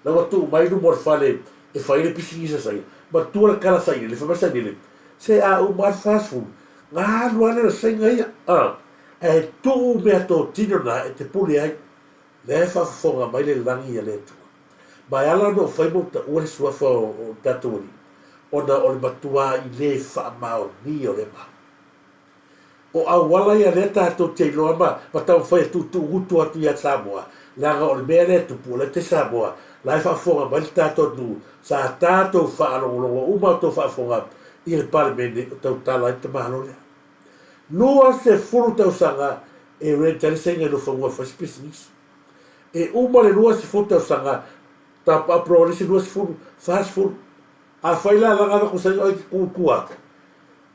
la ua tuu mai luma o le fale e fai ai le pisinisi a Saina, manatua le tala sailele, fai mai sailele, se a uma lava le 40, na alu lava lea o le Saina ia, a. Ae tuu meatotino na e te pule ai, lea e faafofoga mai le lagi a le Atua. Ma e ala ona ou fai ma ou taua le suafa o le tatou Alii, ona o le matuā i le faamaonia o lea mau. O auala ia lea tatou te iloa ma ma taumafai e tuutuugutu atu ia Samoa, leaga o le mea lea e tupu, o lea te Samoa, la e faafofoga mai le tatou atunuu, sa tatou faalogologo uma a outou faafofoga i le Palemene o tautala ai le tamaloa lea. 20 tausaga e rent ai le saina i lou fanua e fai se pisinisi. E uma le 20 tausaga, top up loa le isi 20, 40. Afai la laga avatu saina oe e te tu i tua atu,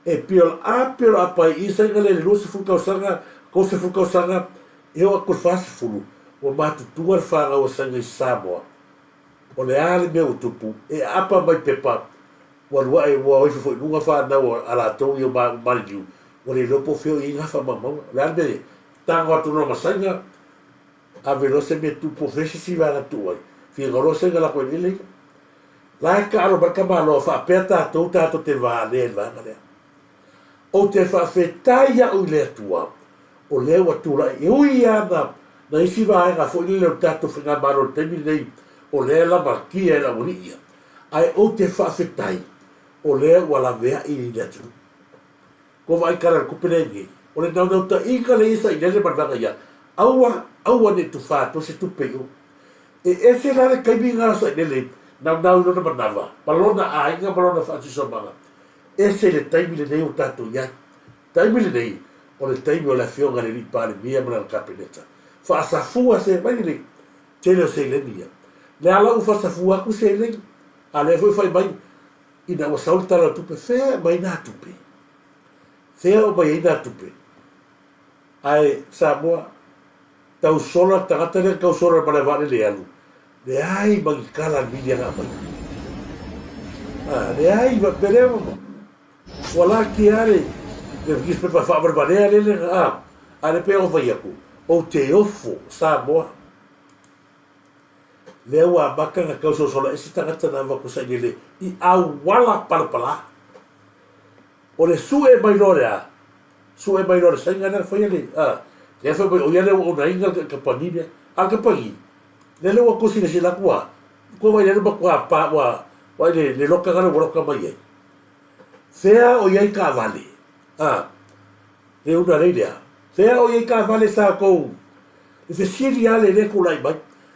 e pio a pio la pai i saina le 20 tausaga, 30 tausaga, e oo atu i le 40, Ua matutua le fanau a Saina i Samoa, o le a le mea ua tupu, e aapa mai pepa, ua alu ae, ua o ifo foi i luga fanau a latou ia ua maliliu, ua le iloa po o fea o i ai na faamaumauga. O le a le mea e tago atu loa ma Saina, ave loa se mea tupu o fea se isi vaega tuu ai, finagalo loa Saina lako eleele ia. La e taalo mai le tamaloa faapea tatou tatou te valea i le vaega lea. Ou te faafetai au i le Atua o lea ua tulai, e ui lava na na isi vaega foi lele o le tatou faigamalo i le taimi lenei o lea e lamatia e le aualii ia, ae ou te faafetai o lea ua laveai i le atunuu. Kua vaai tala o le tupe lea nei, o le naunautaiga lea ia sailele ma le vaega ia, aua, aua ne i tufa atua se tupe i o. E ese la le taimi lena o sailele naunau i lona manava ma lona aiga ma lona faasisomaga, ese le taimi lenei ua tatou i ai. Taimi lenei, o le taimi o le Afioga i le Alii Palemia ma lana Kapeneta. Faasafua se mai le tele o seleni ia. Le ala ua faasafua atu seleni, a lea foi fai mai, ina ua sau le Tala o le Tupe, fea e aumai nā tupe? Fea e aumai ai nā tupe? Ae Samoa, tau sola le tagata lea na tau sola i le malae vaalele e alu, leai ma ni tala a le miliaga aumaia. A, leai, pe lea ua laki lava le newspaper faavalevalea lele, a, a le pei ona fai atu, ou te ofo Samoa. Lea ua amata ona tau sosola ese tagata na avatu sailele i auala palapala. O le sue mai loa le a? Sue mai loa le saina lea na faia le, a, lea fai mai o ia lea ua onaina le kamupani lea. A o le kamupani, lea lea ua silasila atu a, ua vaai lea matua pa, ua vaai le, le loka lea ua loka mai ai. Fea o i ai taavale? A, le una lei lea. Fea o i ai taavale sa tou I fesili lava le le tulai mai,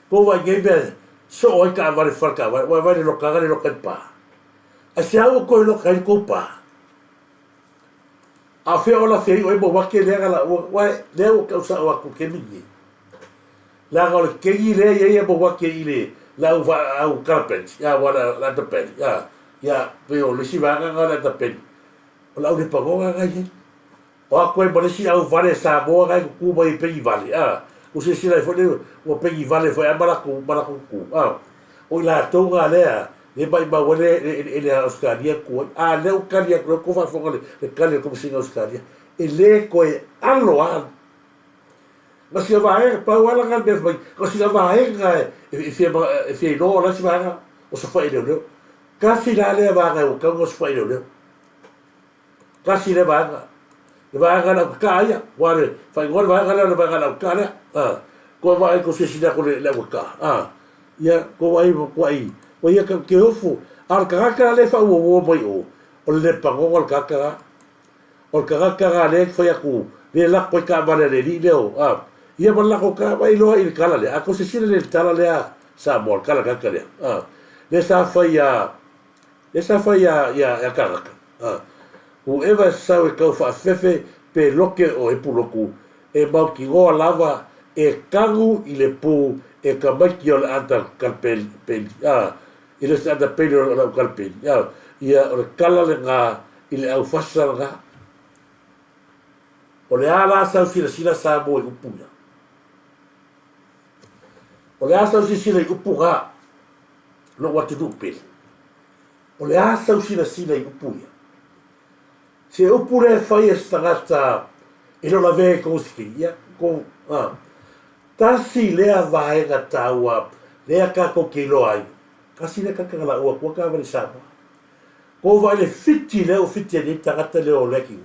po ua i nei mea soo ai taavale fale taavale, ua vaai le lokaga le loka i le pa. Aisea ua toe loka ai le tou pa? A o fea o la fea i oe mau ake lea na la ua, ua lea ua tau sao atu ke mingi. Leaga o le kegi lea ia ia mau ake i le le au va au kalapeni, ia wa la la tapeni, ia ia pe o le isi vaega na le tapeni. O le au lepagoga na ia. O atu ai ma le isi au vale Samoa na e tutu mai i pegi vale, a. Ua silasila ai foi le ua pegi vale foi a ma latou ma latou tutu, a. O i latou na lea le maimau ai le eleele a Ausetalia tu ai. A lea ua tali atu, lea ua tou faafofoga i le tali a le Komesina a Ausetalia, e le toe alo a. Na sina vaega, pau lava la na le mea fai mai, na sina vaega e fia e fia iloa o le a se vaega o sofai e leoleo. Tasi la lea vaega ua tatau ona osofai e leoleo. Tasi lea vaega. Le vaega le aukakaa ia. Ua le faaigoa le vaega lea o le vaega le aukakaa lea. A. Kua vaai ko silasila atu le, le aukakaa. A. Ia, kua vaai kua i, ua ia ke ofo. A o le tagata lea e faauauo mai o, o le lepagoga o le tagata la. O le tagata la lea e fai atu, lea e lako ai taavale a le alii lea o, a. Ia ma le lako ta, vaai loa i le tala lea. A kou silasila lea i le tala lea a Samoa, le tala tagata lea. A. Lea sa fai a, Lea sa fai ia, ia, ia tagata. A. Whoever sau e tau faafefefe pe loke o e puloku, e mautinoa lava e tanu i le pu e tamaiti o le ata kalpeli, peli, a, i le se ata peli o le au kalpeli, a, ia o le tala lena i le au fasa lena. O le a la sau silasila Samoa i upu ia? O le a sau silasila i upu na? Lou atunuu pele. O le a sau silasila i upu ia? Se upu lea e fai e se tagata e le o lavea i kou siki, ia, kou, a. Tasi lea vaega taua lea tatou te iloa ai, tasi lea tagata na laua atua taavale i Samoa. Kou vaai le fiti lea ua fiti ai nei le tagata lea o Lekiu.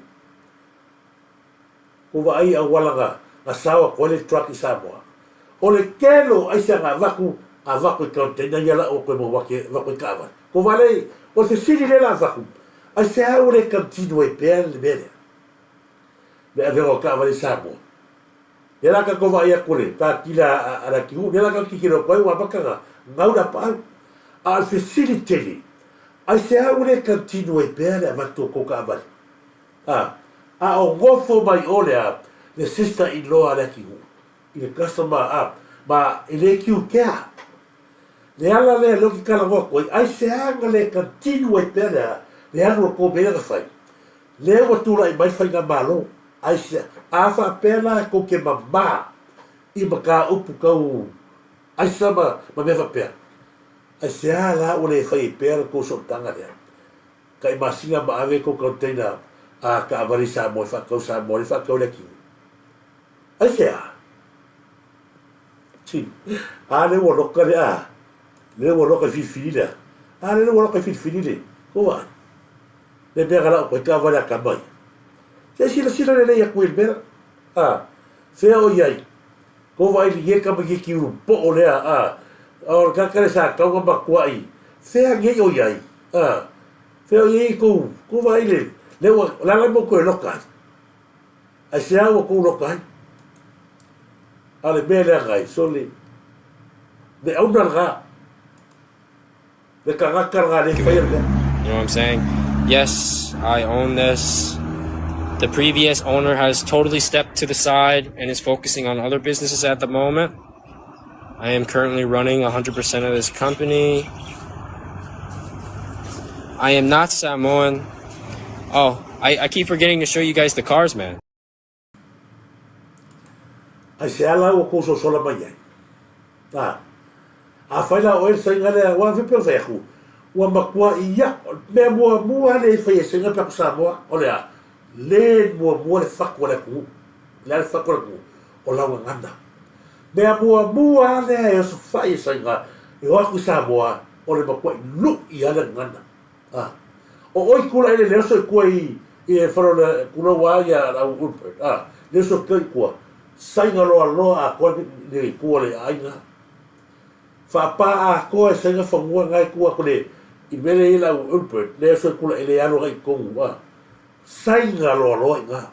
Kou vaai i auala na, na sao atu ai le truck i Samoa. O le tele o aisa na avatu, avatu i container ia la ua toe maua ake, avatu i taavale. Kou vaai le, o le fesili lea la avatu, aisea ua le continue ai pea le mea lea? Le avega o taavale i Samoa. Lea la tatou vaai atu le patila a le atunuu, lea la tatou tilotilo atu ai ua amata ona gau le apaau. A o le fesili tele, aisea ua le continue ai pea le avatu o tou taavale? A, a o nofo mai o le a, le sister in law a le atunuu, i le customer a, ma e le kiutea. Le ala lea lea ou te talanoa atu ai, aisea na le continue ai pea le a, le alu o le tou mea lea na fai? Lea ua tulai mai le faigamalo, aisea? A faapea la tou te mama. I mataupu tau aisa ma ma mea faapea. Aisea la ua le fai ai pea la tou sootaga lea? Tai masina ma ave tou container a taavale i Samoa e faatau Samoa lea e faatau i le atunuu. Aisea? Tsi, a lea ua loka le a, lea ua loka i filifili lea. A lea ua loka i filifili le, kou vaai. Le mea na lau atu ai taavale a tama ia. Se i silasila lelei atu i le mea la. A, fea o i ai? Kou vaai i le tamaitiiti ulu po'o lea, a, o le tagata lea sa tatau ona matua'i, fea nei o i ai? A, fea o i ai tou, kou vaai i le, lea ua, o le a la le mea ua toe loka ai? Aisea ua tou loka ai? A o le mea lea na ai, sole, le auna lena, le tagata lena lea e faia le mea. You know what I'm saying? Yes, I own this. The previous owner has totally stepped to the side and is focusing on other businesses at the moment. I am currently running 100% of this company. I am not Samoan. Oh, I, I keep forgetting to show you guys the cars, man. Aisea la ua kou sosola mai ai? A, afai la oe le saiga lea, ua afe pea fai aku, ua matua ia, mea muamua lea i fai e saiga pe aku Samoa, o le a? Le muamua le fatu a le atunuu. Le a le fatu a le atunuu? O lau gagana. Mea muamua lea e osofai e saiga e o aku i Samoa, o le matuai lu'i a le gagana. A, o oi kula ele le oso i kua i i e falo le kula ua ia au Ulbert. A, le oso i kua. Sainga loa loa a koa le kua le aiga. Faapā atoa e sainga fanua nga e kua ko le i mele i lau Ulbert le oso i kula ele alo ngai kongu. A, sainga loa loa i nga.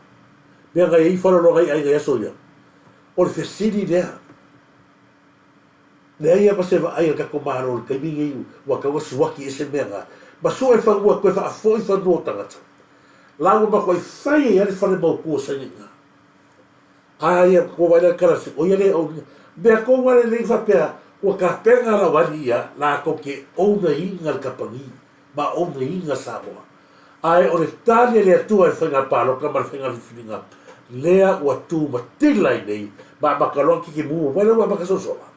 Mea ngai i falo loa ngai aiga i aso ia. O le fesili lea. Leai a ma se vaai a le tatou Malo i le taimi nei ua tatau ona suaki ese mea na ma sue fanua toe faafoi fanua o tagata. La ua matuai fai ai a le fale mautu o Saina i ina. A ia tou vaai la i le kalasi o ia le ouna mea tonu a lelei faapea ua tapena lava alii ia latou te ounaina le kapani ma ounaina Samoa. Ae o le tali a le Atua i le faiga palota ma le faiga filifiliga lea ua tu matila ai nei ma amata loa kiki mumu mai lea ua amata sosola.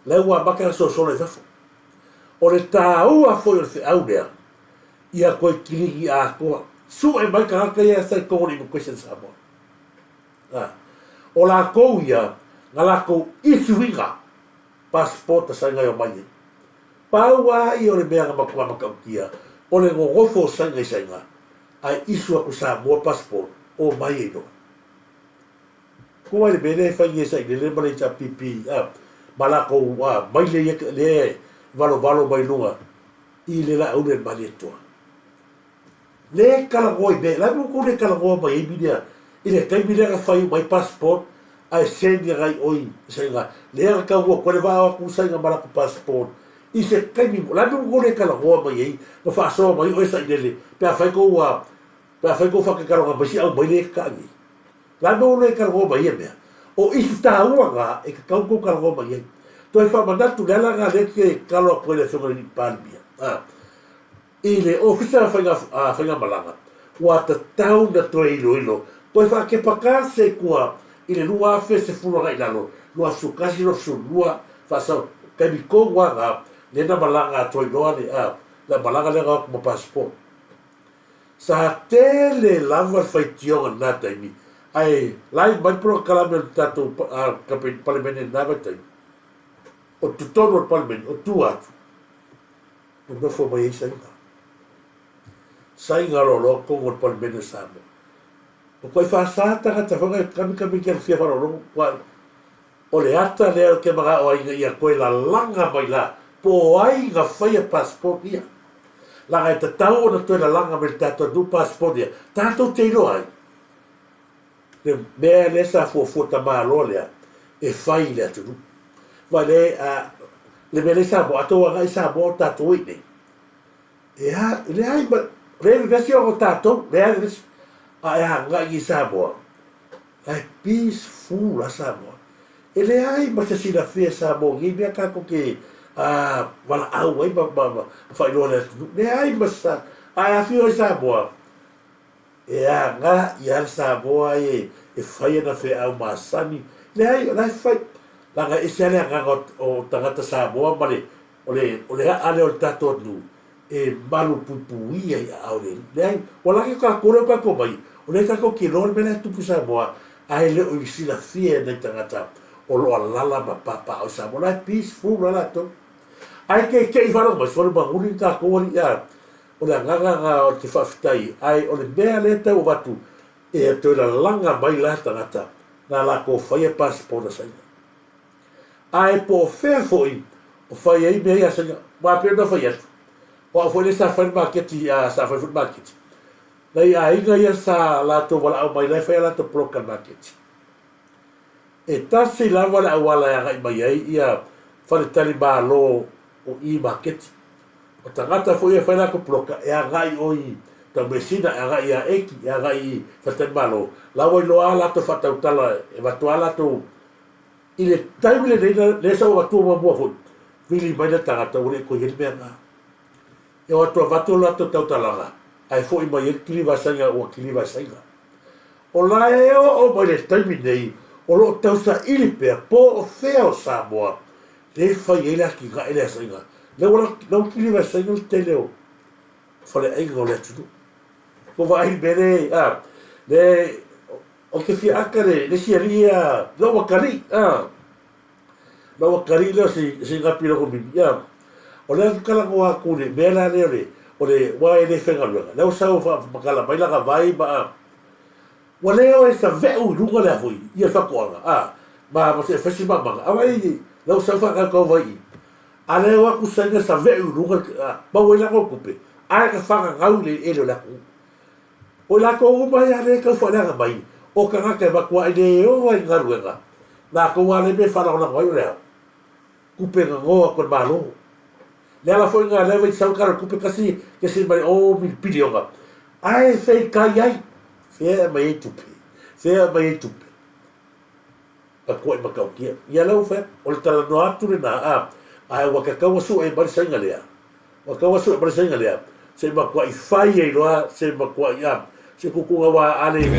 Lea ua amata na sosola i fafo. O le tāua foi o le feau lea, ia toe kilini atoa. Sue mai tagata ia sa i totonu o le Immigration Samoa. A, o latou ia, na latou issue ina passport sa ngai omai ai. Pau a ia o le mea na matua matautia o le nonofo o Saina i Saina ae issue atu Samoa passport omai ai loa. Ko wai le mea lea e fai nei e Sailele ma le HRPP a ma lakou a maile ia lea e valovalo mai luga i le laau le Malietoa. Le talanoa i mea, la e tou le talanoa mai ai milia i le taimi lea na fai uma ai passport ae send agai oi i Saina lea na tau atu ai le vaa o atu Saina ma latou passport i se taimi la e tou le talanoa mai ai ma faasoa mai oe Sailele pe afai tou a pe afai tou faataitaloga mai si aumai lea e tataa nei. La e tou le talanoa mai ia mea. O isi taua na e tatau ona tou talanoa mai ai. Toe faamanatu le ala na lea te tatalo atu ai le afioga i le Palemia. I le Ofisa Faigamalaga, ua tatau na toe iloilo, toe faakepa se kua i le 2010 agai i lalo, 2011, 2012, faasau, taimi tonu lava na, lea na malaga atu ai loa le, le malaga lea na o atu ma passport. Sa tele lava le faitioga i lena taimi, ae lai mai le polokalame o le tatou Palemene i lena vaitaimi, o totonu o le Palemene, o tua atu. E nofo mai ai Saina. Saina loaloa tonu o le Palemene o Samoa. O koe faasa tagata foi ngai kamikami ki fia faalogologo kua o le ata lea o ke manao ai ina ia toe lalaga mai la po o ai na faia passport ia. Laga e tatau ona toe lalaga mai le tatou atunuu passport ia tatou te iloa ai le mea lea sa fuafua tamaloa lea e fai i le atunuu. Vaai le, a, le mea lea i Samoa, a tou agai i Samoa o tatou e i nei, e a, e leai ma, le vevesi ona o tatou, leai vevesi, a e agai i Samoa, la e peaceful la Samoa. E leai ma se silafia e Samoa i nei mea tatou te a, valaau ai ma, ma, ma faailoa i le atunuu. Leai ma sa, a e afio ai Samoa, E aga ia le Samoa e fai ana feau masani. Leai, o la e fai. Leaga e ese lava le agaga o tagata Samoa ma le, o le, o le a'a lea o le tatou atunuu e malupuipuia i aao o le Alii. Leai, ua laki tatou lea ua tatou omai, o lea tatou te iloa le mea la e tupu i Samoa, ae le o i silafia e nai tagata o lo o alaala ma papaaao i Samoa. O la e peaceful lava latou. Ae keike'i faalogo mai, sole maguli le tatou alii a. O le agaga lena o te faafetai, ae o le mea lea e tau avatu, e toe lalaga mai la tagata na latou faia passport a Saina. Ae po o fea foi o fai ai mea ia a Saina, aua pei ona fai atu, o au foi lea sa fai le maketi, sa fai foi le maketi. Nai aiga ia sa latou valaau mai la e fai a latou poloka i le maketi. E tasi lava le auala e agai mai ai ia faletalimalo o i maketi. O tagata foi ia e fai latou poloka e agai o i Taumeasina, e agai ia Eki, e agai i faletalimalo, la ua iloa a latou faatautala e avatu a latou i le taimi lenei lea sa ou avatua muamua foi, vili mai le tagata ua le toe i ai le mea na. E o atu avatu le latou tautalaga ae foi mai ai le kiliva saina ua kiliva e saina. O la e oo mai le taimi nei o lo o tausaili pea po o fea o Samoa lea e fai ai le atinae lea a saina. Lea ua lea ua kiliva e saina le tele o faleaiga o le atunuu. Ua vaai i le mea lea a lea ou te fia ata le isi alii ia lou atalii a. Na ua kali lea o si gapi loko mimi. Ia, o lea ou te talanoa atu i le mea la lea o le, o le, aua e le faigaluega. Lea ua sau faamatala mai lana vai ma, a, ua le o e save'u i luga le a foi, ia faatoaga, a, ma, ma se e fai si mamaga. A vaai, lea ua sau faatautau vai i i. A lea e o atu saina save'u i luga, a, maua ai lana tupe, ae na fananau i le eleele o le atunuu. O i latou uma ia lea e tau faaleaga mai, o tagata e matuai le o ai i galuega, latou lava lea mea e faalagolago ai o le a? Tupe gagō atu e le Malo. Le ala foi lena lea vai sau tala o le tupe 1.0 milipiliona, ae feitai ai, fea e aumai ai tupe? Fea e aumai ai tupe? Matuai matautia. Ia lea ua fai atu, o le talanoa atu lena, a, ae ua tatau ona sue mai le saina lea. Ua tatau ona sue mai le saina lea, se i matuai fai ai loa se matuai, a, se tuutuuga aua a le, You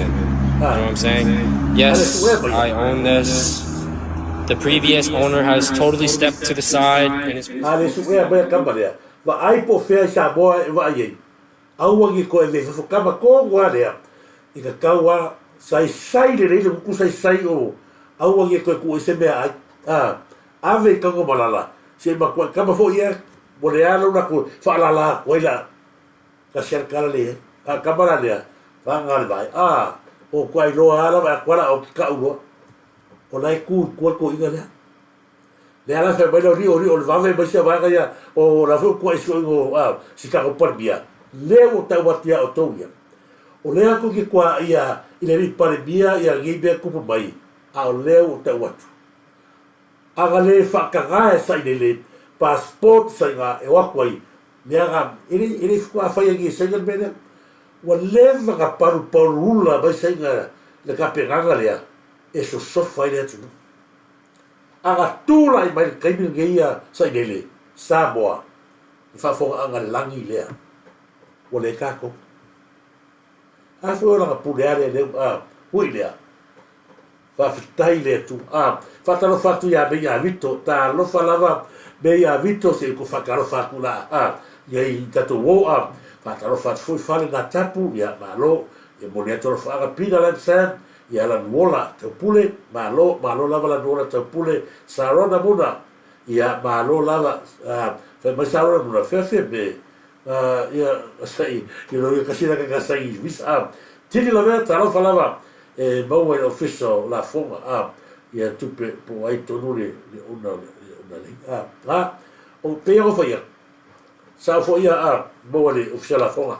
know a, what I'm saying? a le Yes, suea mai I ai. own this. The previous owner has totally stepped to the side and is A le suea mai a kama lea, vaai po o fea i Samoa e vaai ai. Aua ne i toe ave i fafo kama tonu lava lea i ka tau a saisai lelei le gutu saisai o aua ne i toe tuu ai se meaai a ave i Tanumalala se i matuai kama foi ia ua leai lou latou faalala atu ai la tasi a le tala lea a kama la lea faga le vae a o tua iloa a lava atu ala o te tau loa o la e tu i tua le toeaina lea. Lea la fai mai lea o Rio, Rio, o le vave mai sia vaega ia, o la foi ua tuai si oingo a si tatou Palemia, lea ua tau atu ia outou ia. O lea tou te toa ia i le alii Palemia ia nei mea tupu mai, a o lea ua tau atu. Ana le faataga e sailele passport saiga e o atu ai, leaga e le e le faatoa fai ai e Saina le mea lea. Ua leva na palupalu ula mai Saina le tapenaga lea e sosofa ai le atunuu. Ana tulai mai le taimi lenei ia Sailele, Samoa, le faafofogaaga a le lagi lea, ua le tatou. A foi o lana pule a lea leu, a, hui lea. Faafetai i le Atua. A, faatalofa atu ia Mei Avito, talofa lava Mei Avito, se i ko faatalofa atu la, a, ia i tatou o, a, faatalofa atu foi Fale Natapu, ia, malo, ia momoli atu alofaaga Pina Lamsam, Ia Lanuola Taupule, malo, malo lava Lanuola Taupule, Sarona Muna, ia malo lava, fai mai Sarona Muna, fea fea me, ia, sai, ia lo ia kasi laka ka sai visa, a, tini lavea, talofa lava, e maua i le ofisa o lafoga, a, ia tupe po o ai tonu le, le ona, le ona lei, a, a, o pei ona fai atu, sao foi ia, a, maua le ofisa lafoga,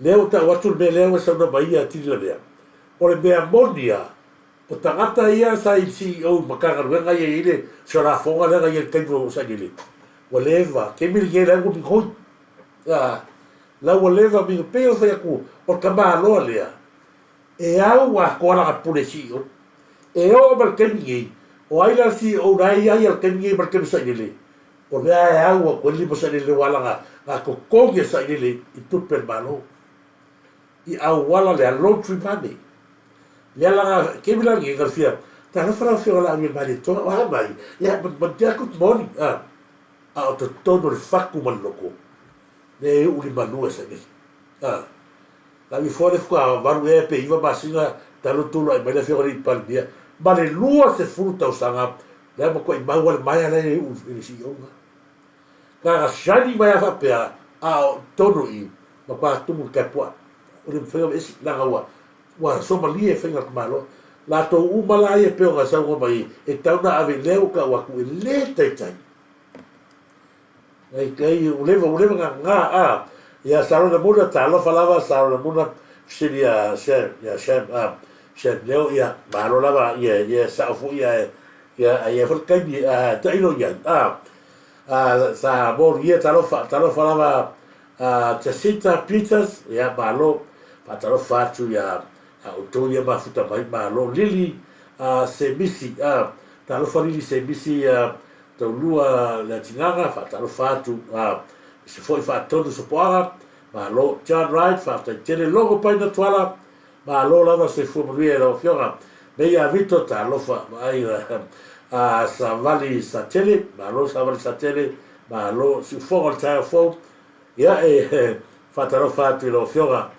Lea ua tau atu le mea lea ua saunoa mai ia Tini Lavea, o le mea moni a, o tagata ia sa i CEO i Matagaluega ia i ai le felafoga lea na i ai i le taimi o Sailele, ua leva, taimi lenei la ua migoi. A, la ua leva migoi, pei ona fai atu, o le tamaloa lea, e au atoa lana pule CEO. E oo mai le taimi nei, o ai la le CEO la e i ai i le taimi nei ma le taimi o Sailele? O lea e au atu ai le lima sailele aua lana na totogi e sailele i tupe a le Malo i auala lea laundry money. Lea lana taimi la lenei na fia. Talofa lau Afioga Laauli Malietoa, o a mai? Ia, manuia, good morning, a, a o totonu o le fatu ma le loko, lea e uu limalua e sainei. A, Laauli foa le faatoa 8 ea pe 9 masina talu tulai mai le Afioga i le Palemia, ma le 20 tausaga, lea matuai mau lava le maea la e uu i le CEO lena. Na shiny mai lava faapea, a o totonu i i, matua tumu le tapuai. Ua le mafai ona aveese, leaga ua Ua somalie faiga o le tamaloa. Latou uma la ia pei ona saunoa mai e tau na ave lea ua tau atu e le taitai. Ai kai ua leva ua leva na na a ia Sarona Muna talofa lava Sarona Muna fesili ia Sam ia Sam a Sam Leo ia malo lava ia ia sao foi ia ia ai foi le taimi a tailo ia a a sa moli ia talofa talofa lava A Jacinta Peters, ia malo, faatalofa atu ia outou ia mafuta mai, malo. Lily Semisi, a, talofa Lily Semisi ia Taulua Leatigaga, faatalofa atu, a, se foi faatonu Sopoaga, malo. John Wright, faafetai tele. Logo Paina Tuala, malo lava, soifua manuia i lau afioga. Meia Vito, talofa, vaai, a, Savali Satele, malo Savali Satele, Malo siufoga o le taeao fou. Ia e faatalofa atu i lau Afioga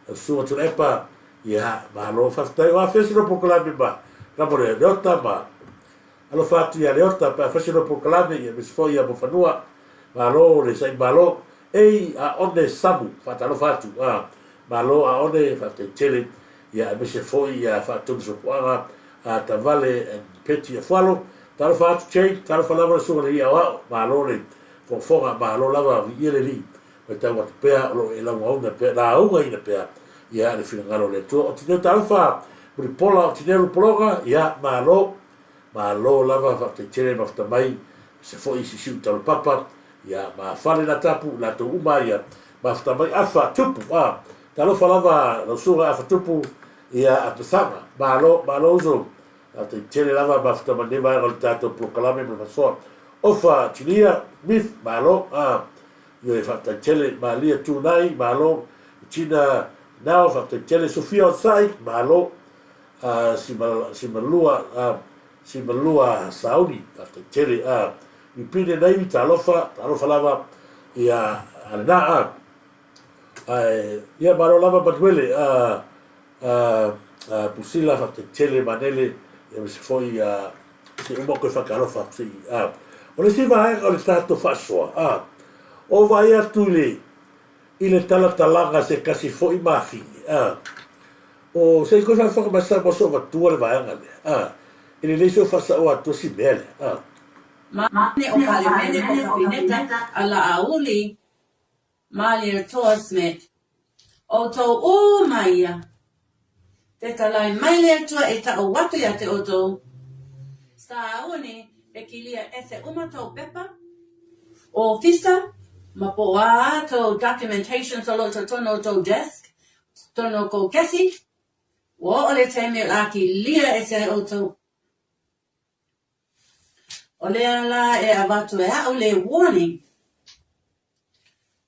lau Susuga Tuilaepa. Ia, malo faafetai. O afea sina polokalame ma kamo le Leota ma alofa atu ia Leota pe afai sina polokalame ia aemaise foi ia Mofanua. Malo le sa'i malo. Ei a one Samu, faatalofa atu. A, malo a one, faafetai tele. Ia aemaise foi ia Faatonu Sopoaga, a Tavale and Peti Afualo. Talofa atu Jane, talofa lava le susuga i le Alii Aoao, malo le fofoga, malo lava viia le Alii, matau atu pea o lo o e laugauna pea, laugaina pea ia le finagalo o le Atua. O Tineu talofa Mulipola, o Tineu Lupologa, ia malo, malo lava faafetai tele mafuta mai, se foi sisiu talopapa, ia ma fale na tapu, latou uma ia mafuta mai afa tupu, a talofa lava lau susuga afa tupu, ia Apesaga, malo, malo uso, Faafetai tele lava mafuta mai lenei vaega o le tatou polokalame ma le faasoa. Ofa Tilia Smith, malo. Ah, ioe, faafetai tele. Malia Tunai, malo. Tina Nao, faafetai tele. Sofia Otsai, malo. Ah, Simalua, ah, Simalua Sauni, faafetai tele. Ah, Ipine Naivi, talofa, talofa lava. Ia, a lena, ah. Ae, ia, malo lava Manuele, ah, A Pusila fatetele manele aemaise foi a se uma koe whakaalofa atu se i a. O le isi vaega o le tatou faasoa a o vaai atu i le i le talatalaga se kasi foi mafine a o se i koe faafofoga mai sa mo so avatua le vaega lea a e lelei se o faasaoa atua si mea lea a. Mane o Palemene o Kapineta a Laauli Malietoa Smith, Outou uma ia, te talai mai le Atua e taʻu atu ia te outou, Sauni e kilia ese uma tou pepa, ofisa, ma po o a tou documentations o lo o totonu o tou desk, totonu o kou kesi, ua oo le taimi o le a kilia ese ai outou. O lea la e avatu e aʻu le warning.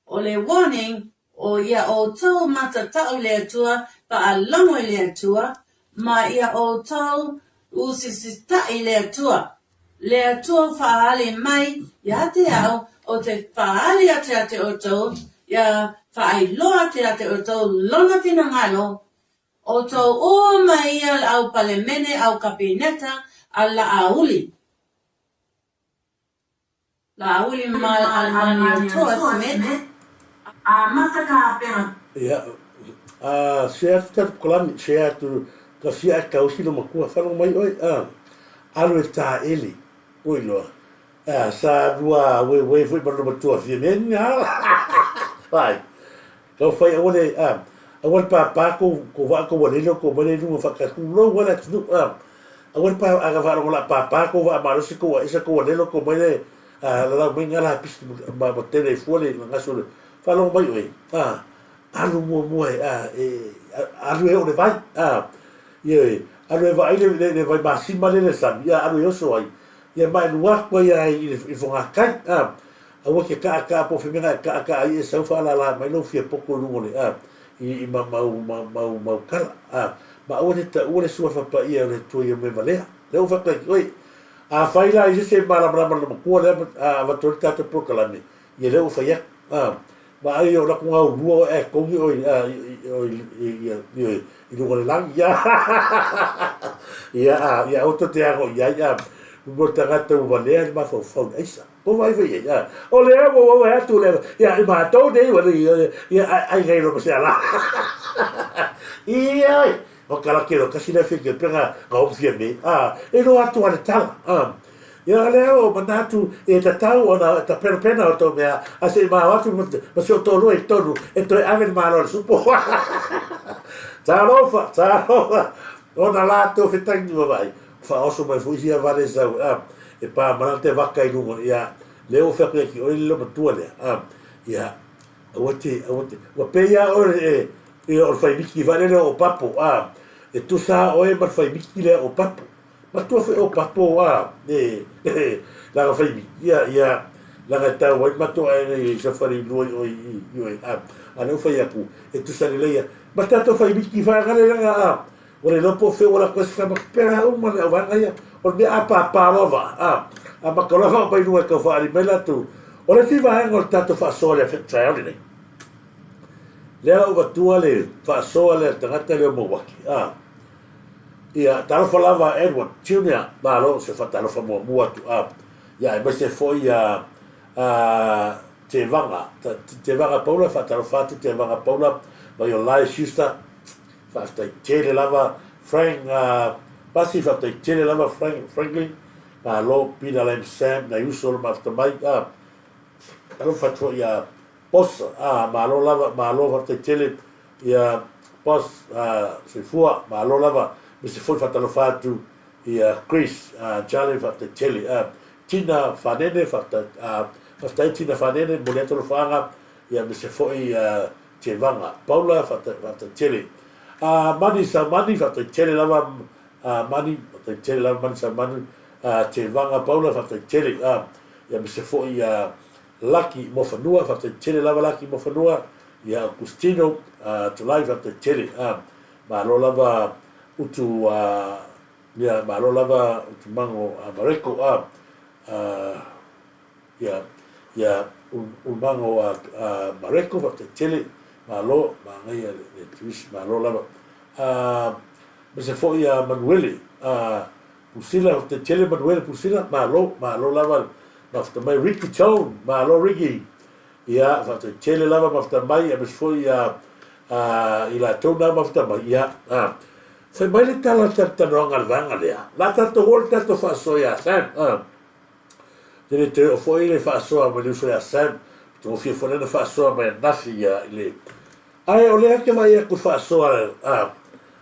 O le warning, o ia ʻoutou matatau i le Atua, faalogo i le Atua, ma ia ʻoutou usisitaʻi i le Atua. Le Atua faaali mai iā te aʻu, o te faaali atu iā te ʻoutou, ia faailoa atu iā te ʻoutou lona finagalo, ʻOutou uma ia le au palemene, au kapineta, a Laauli. Laauli ma Malietoa Smith, a mata ka pera. Ia, a se atu tatou polokalame, se atu ka fia ae kausi lo makua, faalogo mai oe, a, alu e taele, oi loa, a, sa lua ueue foi ma lona matua fia mea ni a, vai. Kau whai aua le, a, aua le pāpā kou, kou waa kou alele kou mai le i lunga whakatulou a le atunuu, a, aua le pā, a ka whaalogo la pāpā kou waa malosi kou a esa kou alele kou mai le, a, lalau mai ngā laha pisi ma, ma tele i fua le ngaso le, whaalogo mai oe, a, alu muamua e, a, e, alu e o le vai, a, ioe, alu e vaai le, le, le vai masima le le sami, a, alu e oso ai, ia ma e lua atu ai a i le, i Fogakai, a, Aua ke kaʻakaʻa po o fea mea e kaʻakaʻa ai e sau faalālā mai lou fia poto i luga o le a i i ma mau ma mau mau kala a ma aua ne taua le suafa paia o le Atua ia mea valea. Lea ua faapea atu, Oi, afai la i se isi e malamalama i le matua lea a avatu ai le tatou polokalame, ia lea ua fai atu, a, vaai o latou gaulua oe ae togi oe a, i, i, i luga o le lagi, ia, ia, a, ia aua tou te ago i ai, a, mo le tagata ua valea le mafaufau i le aisa. Ua vaai foi i ai, a, o lea ua ua atu le, ia, i matou nei, ua, ia, ai ngai loa ma se ala. Ia, O ka laki lo kasi le fike pega ka o fia me. A e lo atu ale tala. A ia le o manatu e tatau ona ta pena pena o to mea a se ma atu ma se o to lo e tonu e toe ave le malo le supo. Talofa, talofa. Ona latou fetangi ma vai. Whaoso mai fo isia vale sau. A e pa mana te waka i lunga. Ia le o whea ki oi le matua lea. A ia Aua te, aua te, ua pei a oe e, e o le faimiki vale lea o papo, a, e tusa a oe ma le faimiki lea o papo. Matua foi o papo, a, e, e, laga faimiki, ia, ia, laga e tau ai matou ae nei i safari lua i oi, i, i oi, a, a lea ua fai atu, e tusa lelei a, ma tatou faimiki faagale laga, a, ua le iloa po o fea ua latou ai se tama, pera uma le auvaega ia, o le mea a pāpā loa vaa, a, a maka loa vaa mai luga e tau faaali mai latou. O le isi vaega o le tatou faasoa lea taeao lenei, lea la ua avatua le faasoa lea a le tagata lea o Mauaki, a, ia, talofa lava Edward Junior, malo se faatalofa muamua atu, a, ia, aemaise foi a, a, Tevaga, Tevaga Paula, faatalofa atu Tevaga Paula, mai o Lai Schuster, Faafetai tele lava Frank Pasi, faafetai tele lava Frank Franklin, malo Peter Lam Sam, nai uso le mafuta mai, a alofa atu foi ia Boss, a malo lava, malo faafetai tele ia Boss Soifua, malo lava, mese foi faatalofa atu ia Chris Charlie, faafetai tele, a Tina Fanene, faafetai, faafetai Tina Fanene, momoli atu alofaaga, ia mese foi Tevaga. Paula, Faafetai tele. A Mani Saumani, Faafetai tele lava a Mani, faafetai tele lava Mani Saumani. A Tevaga Paula, Faafetai tele. A ia aemaise foi ia Laki Mofanua, faafetai tele lava Laki Mofanua. Ia Augustino a Tulai, faafetai tele. A malo lava utu a ia malo lava Utumango a Mareko a a Ia, ia Ulumango a, a Mareko, faafetai tele, malo, manaia le, le Tuisi, malo lava. A, aemaise foi ia Manuele, a, Pusila, faafetai tele Manuele Pusila, malo, malo lava, mafuta mai Ricky Tone, malo Ricky. Ia, faafetai tele lava mafuta mai, aemaise foi ia, a, i latou na mafuta mai, ia, a, fai mai le tala talatalanoaga a le vaega lea, la tatou o le tatou faasoa ia Sam, a, Te le toe oo foi le faasoa mai le uso ia Sam, togofia foi lana faasoa mai ananafi ia i le. Ae o lea ke vaai atu i faasoa a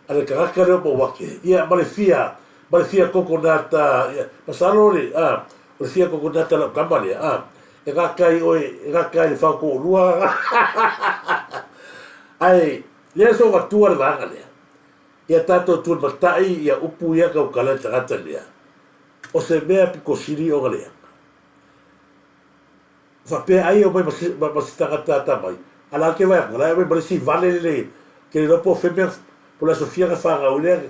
a le tagata lea o Mauake, ia ma le fia, ma le fia kokonata, ia, masalo le, a, o le fia kokonata lau tama lea, a, e gata ai oe, e gata ai le fao toalua, ae lea so avatua le vaega lea, ia tatou tulimatai ia upu ia tautala i le tagata lea, O se mea pito sili ona leaga. Faapea ai e omai ma se, ma se tagata atamai, a la ke vaai atu, la e omai ma le isi vale lelei, ke le iloa po o fea mea, po o le aso fia na fanau ai lea,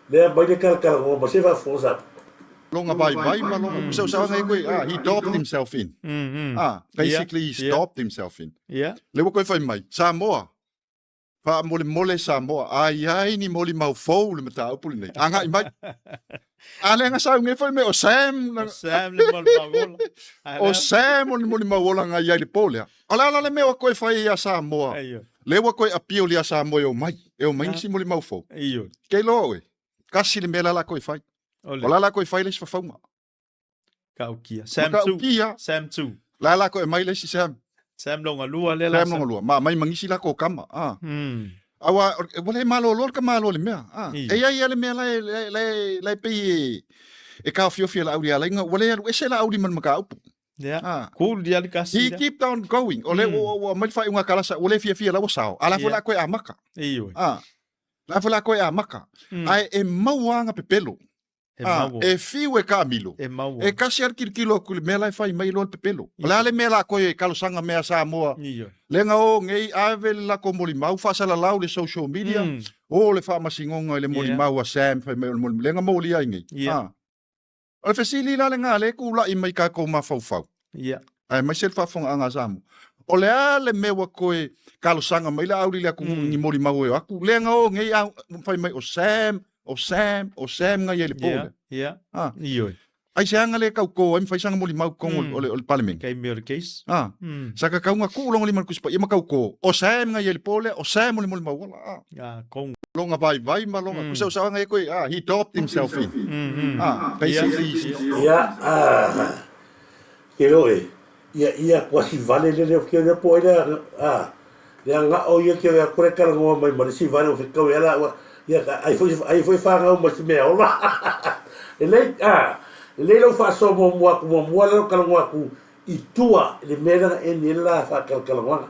lea aumai le talatalanoa ma se faafofoga sa. Longa vaivai ma longa saosaoga e koe, ah, he dobbed himself in. Ah, basically he dobbed himself in. Le ua koe fai mai, Samoa, Faamolemole Samoa, a i ai ni molimau fou le mataupu lenei. Agai mai. A le aga sau nge foi me o Sam. O Sam le molimau ola. O Sam o le molimau ola ngai ai le po lea. O le ala le mea ua koe fai ia Samoa. Le ua koe appeal ia Samoa e o mai. E o mai nisi molimau fou. Kei loa oe. Kasi le mea la la koe fai. O la la koe fai le isi fafauga. Kaukia. Sam 2. Kaukia. Sam 2. La la ko e mai le isi Sam. Sam longa lua le la. Sam longa lua. Ma mai mangisi la ko kama. Ah. Aua ua le malolo le ka malo le mea. Ah. E ia ia le mea la la la la pe e e kaofiofi e la auli ala inga ua le alu ese la auli ma le mataupu. Yeah. Ah. Cool dia le kasi. He kept on going. O le ua ua mai le faaiuga kalasa ua le fiafia la ua sao. A la foi la koe amaka. Ioe. Ah. La foi la koe amaka. Ae e maua anga pepelo. E Ah, maua. e fiu e kaamilo. E maua. E kasi a le kilokilo aku i le mea la e fai mai loa le pepelo. O le a le mea la koe e talosaga mea Samoa. Ioe. Lega o ngei ave le lako molimau faasalalau le social media. O le faamasinoga i le molimau a Sam fai mai o le molimau. Lega molia ai ngei. Yeah. Ah. O le fesili la lena lea e tulai mai tatou mafaufau. Ia. Aemaise le faafofogaaga a Samoa. O le a le mea ua toe talosaga mai le auli i le atunuu mm. ni molimau e o atu. Lea na o nei a fai mai o Sam, o Sam, o Sam na i ai le po lea. Ia. Ah. Ioe. Ai se aga le tauto ai ma fai sanga molimau i totonu mm. o le, o le Palemene. Kei mea o le case. Ah. Mm. Sa kakau nga kuu longa lima le Tusi Paia ma tauto. O Sam na i ai le po lea, o Sam o le molimau ola. Ah. Ah, kong. Longa vaivai ma longa. Mm. Kusau saanga e koe, ah, he dobbed himself in. Mm, mm. Ah, basically. Yeah. Ia, ah, ke loe, ia, ia kuasi vale le leo ke leo po ai lea, ah, lea ngao ia ke lea kore kalangoa mai ma le si vale o fekau e ala, ua, ia, ai foi, ai foi whangau ma si mea ola. E lei, ah, e lei lau whaasoa muamua aku muamua lau kalangoa aku i tua i le mea lea na eni ai le la whaakalakalangwana.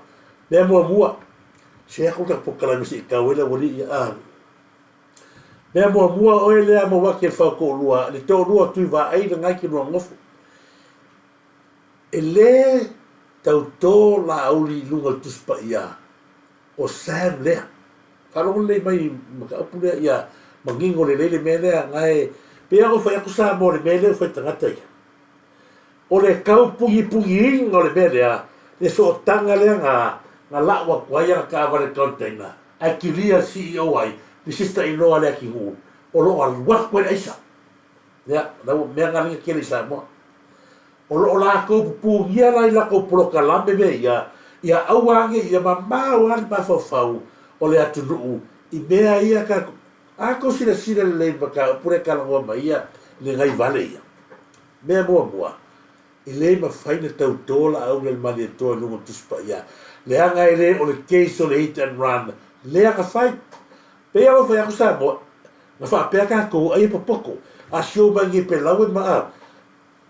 Mea muamua, se aku ka pokalame se i kau ai le aualii ia, ah. Mea muamua oe lea maua ake le whaokoolua, le toolua o Tuivaai le ngai ke Luangofo. E lē tautō Laauli i luga o le Tusi Paia o Sam lea. Faalogo lelei mai i mataupu lea ia manino lelei le mea lea nae pei lava ona fai atu Samoa i le mea lea ua fai tagata ia. O le tau pugipugiina o le mea lea, le sootaga lea na na lau atu ai ana taavale container ae kilia le CEO ai le sister in law a Leatinuu o lo o alu atu ai le aisa. Ia, la ua mea na tele i Samoa. O lo o latou pupugia la i latou polokalame mea ia, ia aua ane ia mamao lava le mafaufau o le atunuu i mea ia ka A tou silasila lelei i le mataupu lea e talanoa mai ia le gai vale ia. Mea muamua, e le mafai na tauto laau le Malietoa i luga o le Tusi Paia, leaga e le o le case o le hit and run lea na fai. Pei lava ona fai atu Samoa, na faapea tatou ai e popoto, a sio mai nei pelau e ma a.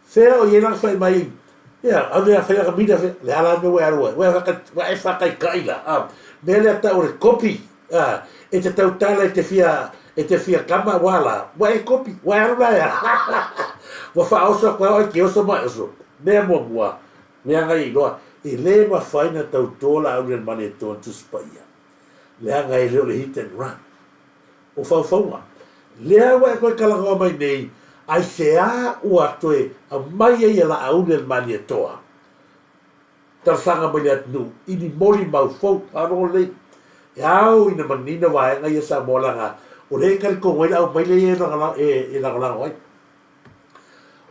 Fea o i ai lana fai mai, ia, alu lea fai lana mina, fai, le a la le mea ua e alu ai, ua e whaka, ua e whakaikai la, a, mea lea tau o le kopi, a, e te tautala e te fia, e te fia kama wā la, ua e kopi, ua e alu la ea, ua whaoso atu ai oe ke oso ma e oso. Mea muamua, mea ngai iloa, e le mawhai na tautō la alu le mane e tōna Tusi Paia. Leaga e le o le hit and run. O faufauga. Lea ua e toe talanoa mai nei, aisea ua toe aumai ai e Laauli a le Malietoa talosaga mai le atunuu i ni molimau fou, faalogo lelei, e ao ina manino vaega ia Samoa leaga o lea e talitonu ai le aumai lea e lagolago ai.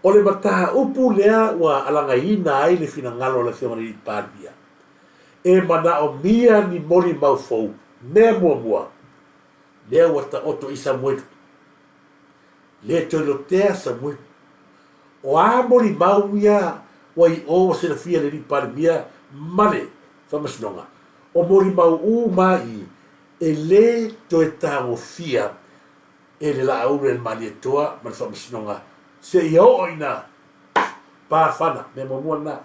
O le mataupu lea ua alagaina ai le finagalo o le Afioga i le Alii Palemia, e manaomia ni molimau fou, mea muamua, lea ua taoto i Samuelu. Le toe lotea Samuelu. O a molimau ia ua i o ua silafia e le Alii Palemia ma le Faamasinoga, o molimau uma i e le toe tagofia e le Laaulu e le Malietoa ma le Faamasinoga seia oo ina pa fana. Mea muamua lena.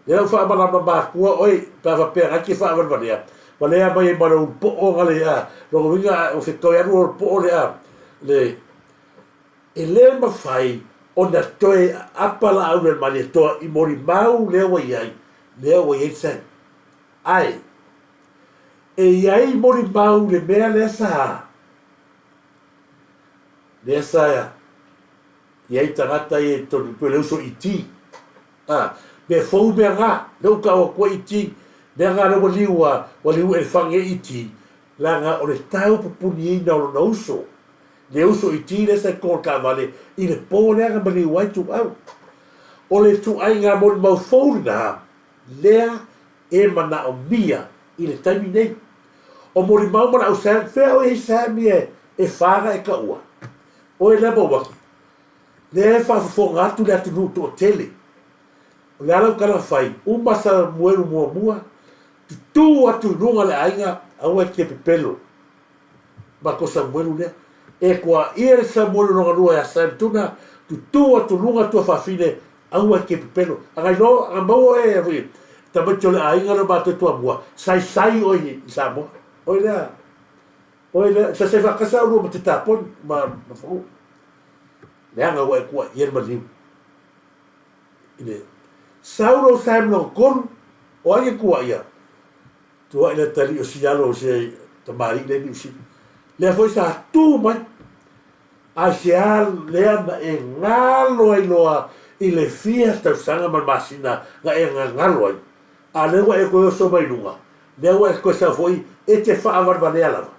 Lea ua faamalamalama atua oe pe a faapea nai ke faavalevalea, valea mai ai ma lou poo nga le a, lona uiga o fetoi alu o le poo le a, le e le mafai ona toe aapa Laaulu e le Malietoa i molimau lea ua i ai, lea ua i ai le Sam. Ae, e i ai molimau le mea lea sa Lea sa i ai tagata ia i totonu pei o le uso ET. A, mea fou mea nga, lea ua tau atu ai ET, mea nga lea ua liu a, ua liu e le fagi ai ET, leaga o le tau pupuniina o lona uso, le uso ET lea sa i totonu o le taavale i le po lea na maliu ai Tuuau. O le ituaiga molimau fou lena, lea e manaomia i le taimi nei. O molimau ma lau Sam, fea o i ai Sam ia e whānga e ka ua. Oe lea Mauaki, lea e faafofoga atu le atunuu toatele. O le a lau tala fai, uma Samuelu muamua, tutū atu i luga le aiga, aua e te pepelo. Ma ko Samuelu lea. E kua ia le Samuelu lona lua ia Sam Tuna, tutū atu luga tuafafine, aua e te pepelo. Aga iloa, aga maua oe e hui, tamaiti o le aiga lea o matou Toamua, saisai oe i Samoa. Oe lea, oe lea, saisai faatasi lava oulua ma Tetaponi ma ma Fanua. Leaga ua e kua ia le maliu. I le sau lou Sam lona tolu, o ai e kua ia? Tuai le atalii o Sialo o se tamalii lea i Niu Sila. Lea foi sa tu mai. Aisea lea na e galo ai loa i le fia tausaga ma le masina na e gagalo ai, a lea ua e toe oso mai luga, lea ua e toe sau foi e te faavalevalea lava?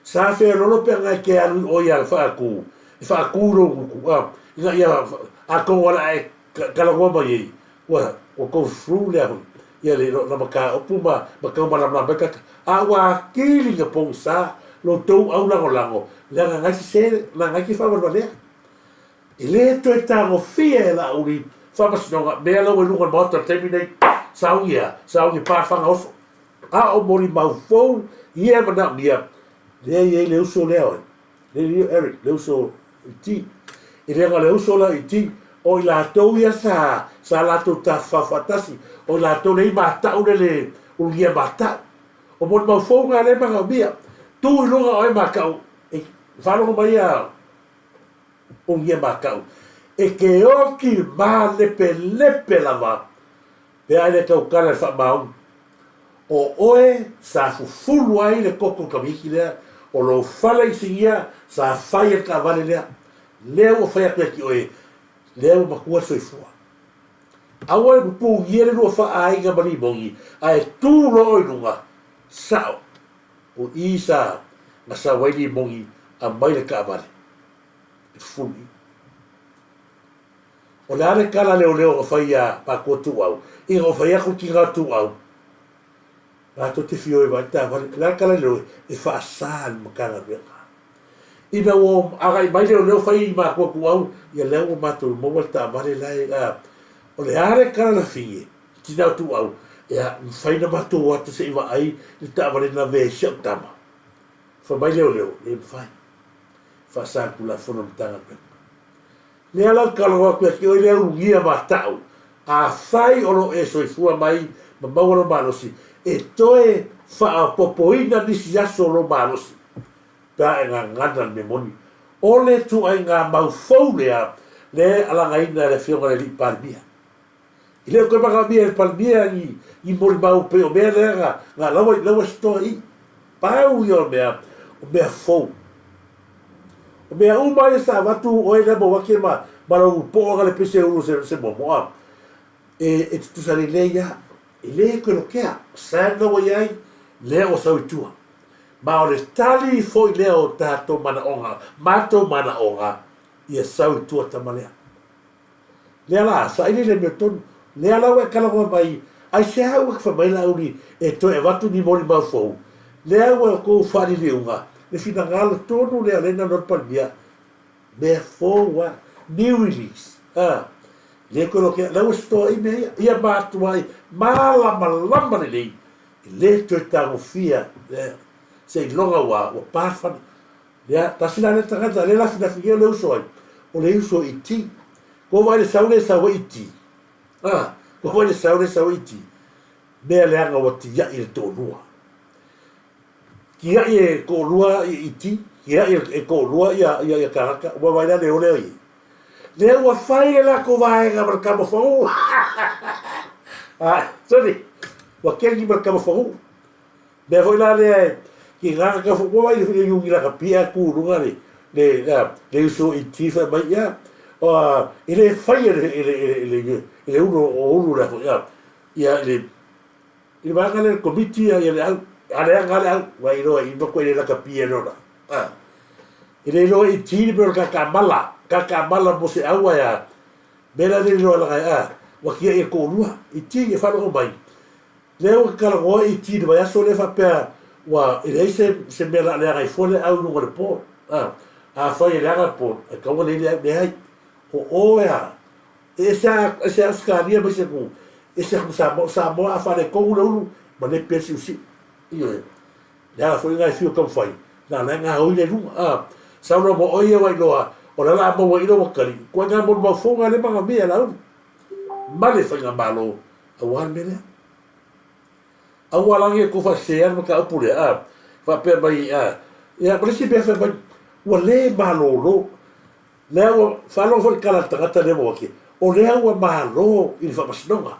Sa feololo pe aga e te alu i o ia faatu, e faatu i lou gutu, a, ina ia atonu o le a e talanoa mai ai, ua, ua go through lea foi, ia le na mataupu ma, ma tau malamalama mai tagata, a ua atili na pogisa lo tou au lagolago, leaga na e sese, leaga e te faavalevalea. E le toe tagofia e Laauli faamasinoga mea la ua i luga o le maota i le taimi nei, sauni ea, sauni pa faga oso. A o molimau fou ia e manaomia, lea e i ai le uso lea oe, lea e Eric, le uso i ti. E leaga o le uso la i ti, o i latou ia sa, sa latou tafafao faatasi, o i latou lea i matau le le ulugia matau. O molimau fou na lea e manaomia, tu i luga oe matau, e faalogo mai ia ulugia matau, e te oki malepelepe lava Pe a e le tautala i le faamaoni, o oe sa fufulu ai le toto o le tamaiti lea, o lou fale isinia sa fai e le taavale lea, lea ua fai atu ia te oe, lea ua matua le soifua. Aua le pupugia le lua faaaiga ma limoni, ae tu loa oe i luga, sao, o i sa na sau ai limoni aumai le taavale e fufulu i. O le a le tala leoleo na fai iā matua Tuuau? Ina ua fai atu tina o Tuuau, matou te fia o e vaai le taavale. O le a le tala leoleo? E faasa e le Matagaluega. Ina ua agai mai leoleo fai i matua Tuuau, ia lea ua matou maua le taavale la e, a. O le a le tala na fige, tina o Tuuau? Ia, mafai ona matou o atu se i vaai le taavale na lavea ai si au tama. Fai mai leoleo, le mafai. E faasa e le Tulafono a le Matagaluega. Lea la ou te talanoa atu ia te oe lea ulugia ma ta'u, afai o lo o e soifua mai ma maua lou malosi, e toe faaopoopoina nisi aso o lou malosi, pe a e gagana le mea moni. O le ituaiga mau fou lea, lea e alagaina e le Afioga i le Alii Palemia. E le o toe manaomia e le Palemia ni ni molimau pei o mea lea na na laua laua sitoa i. Pau ia o mea, o mea fou. O mea uma ia sa avatu oe lea Mauake ma ma lou poo na le pese ulu se se moamoa. E e tutusa lelei lava. E le toe lokea. Sam la ua i ai, lea ua sau i tua. Ma o le tali foi lea o tatou manaoga, matou manaoga, ia sau i tua tama lea. Lea la, saili le amiotonu. Lea la ua e talanoa mai, aisea ua fai mai Laauli e toe avatu ni molimau fou? Lea ua outou faaliliuga le finagalo tonu lea o lea na alu ai le Palemia. Mea fou a, new release, a. Le toe lotea, lea ua sitoa ai mea ia. Ia matuai malamalama lelei, e le toe tagofia seiloga ua pa le fale. Lea, tasi la lea tagata, lea lafilafi nei o le uso ai, o le uso i ti. Ko vai le sau le sau i ti. Ah, ko vai le sau le sau i ti. Mea leaga ua tia'i le to'olua. Tia'i e to'olua i ti, tia'i e to'olua ia, ia, ia tagata, ua vai la le ole ai. Lea ua fai le latou vaega ma le tama faguu. Ah, sorry, ua kegi ma le tama faguu. Mea foi la lea e ki ngā ka fo wa i le yungi la ka pia ku lunga le le le uso i ti fa mai ia o i le fai le le le le le ulo o ulu la fo ia ia le i le vaega le komiti ia le au a le anga le au wa i roa i mako i le la ka pia no la a i le roa i ti le ka ka mala ka ka mala mo se aua ya me la le roa la a wa kia i ko lua i ti e fa mai. Lea ua talanoa i ti i le vaiaso lea faapea ua e leai se se mea la leaga ai fua le au i luga o le board. A, afai e leaga le board, e tatau ona leai le au, leai. O oe a, e ese a, ese a Ausetalia ma isi atunuu, ese atu ma Samoa. O Samoa a faaletonu le ulu, ma le pea le siusiu. Ioe. Leaga foi na e fiu e taumafai, na la e gaoi le luga. A, saunoa ma oe ia Vailoa, o le ala a maua i lou ua tali, ituaiga molimau fou na lea e manaomia e Laauli ma le faigamalo Aua le mea lea. Aua la ne i tou faasese le mataupu lea, a, faapea mai, a, ia, ma le isi mea fai mai, ua le malolo. Lea ua faalogo foi i le tala a le tagata lea ua ake, o lea ua malo i le faamasinoga.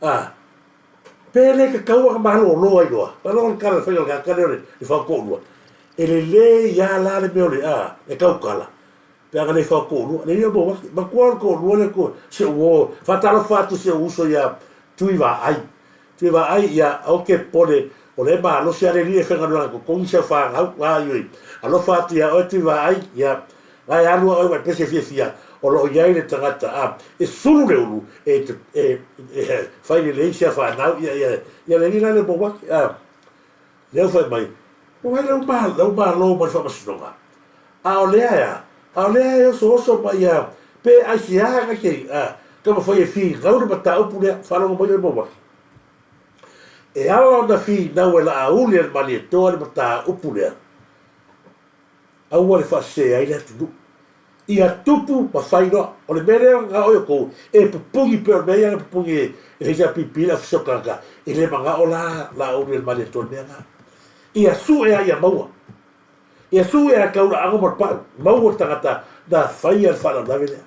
A, pe le tatau ona malolo ai loa. Faalogo i le tala a le faiga o le tagata lea o le fao toalua. E lelei a la le mea o le a, le taukala, pe a na le fao toalua, le ia mo waki, matua o le toalua le to, se uo, faatalofa atu si ou uso ia Tuivaai. Tuivaai, ia, aua te popole, o lea e malosi a le alii e faigaluega totogi si au fanau, a, ioe, alofa atu ia oe Tuivaai, ia, na e alu a oe uaepese e fiafia, o lo o i ai le tagata, a, e sulu le ulu, e, e, e, fai lelei si au fanau, ia, ia, ia le alii la le mo waki, a. Lea ua fai mai, Ua ai lau lau malo mai le faamasinoga. A o lea ea? A o lea e osooso mai ia pe aisea na te a taumafai e finau le mataupu lea, faalogo mai le Mauaki. E ala ona finau e Laauli a le Malietoa le mataupu lea, aua le faasese ai le atunuu. Ia tupu ma fai loa. O le mea lea na oi outou e pupuni pei o le mea ia na pupuni e le HRPP le Ofisa o Tagata, e le manao la Laauli a le Malietoa i le mea lena. Ia sue a ia maua. Ia sue a tau laago ma le pau, maua le tagata na faia le faalavelave lea.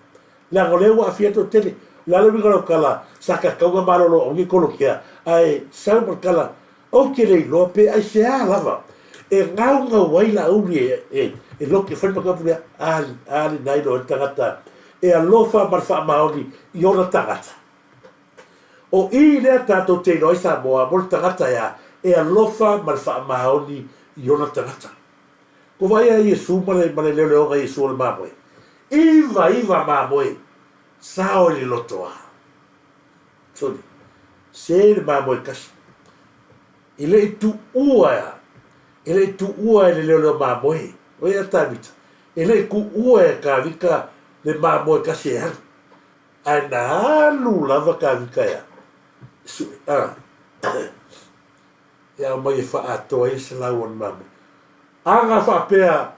Leaga o lea ua aafia toatele. O le a le uiga o lau tala, sa tatau ona malolo aua ne i kolokea, ae sau ma le tala, Ou te le iloa pe aisea lava e gaugau ai Laauli e e lote e fai le mataupu lea, a a lena iloa ai le tagata e alofa ma le faamaoni i ona tagata. O i lea tatou te iloa ai Samoa mo le tagata e a? E alofa ma le faamaoni i ona tagata. Ko vaai a Iesu ma le ma le leoleoga Iesu o le mamoe. 99 mamoe sao i le loto a. Sorry. Se le mamoe tasi. E le i tuua e le i tuua e le leoleo mamoe. O ia Tavita. E le i tuua e Tavita le mamoe tasi e alu. Ae na alu lava Tavita e a? Sue, a. E aumai e faaatoa ai le 100 o le mamoe. A na faapea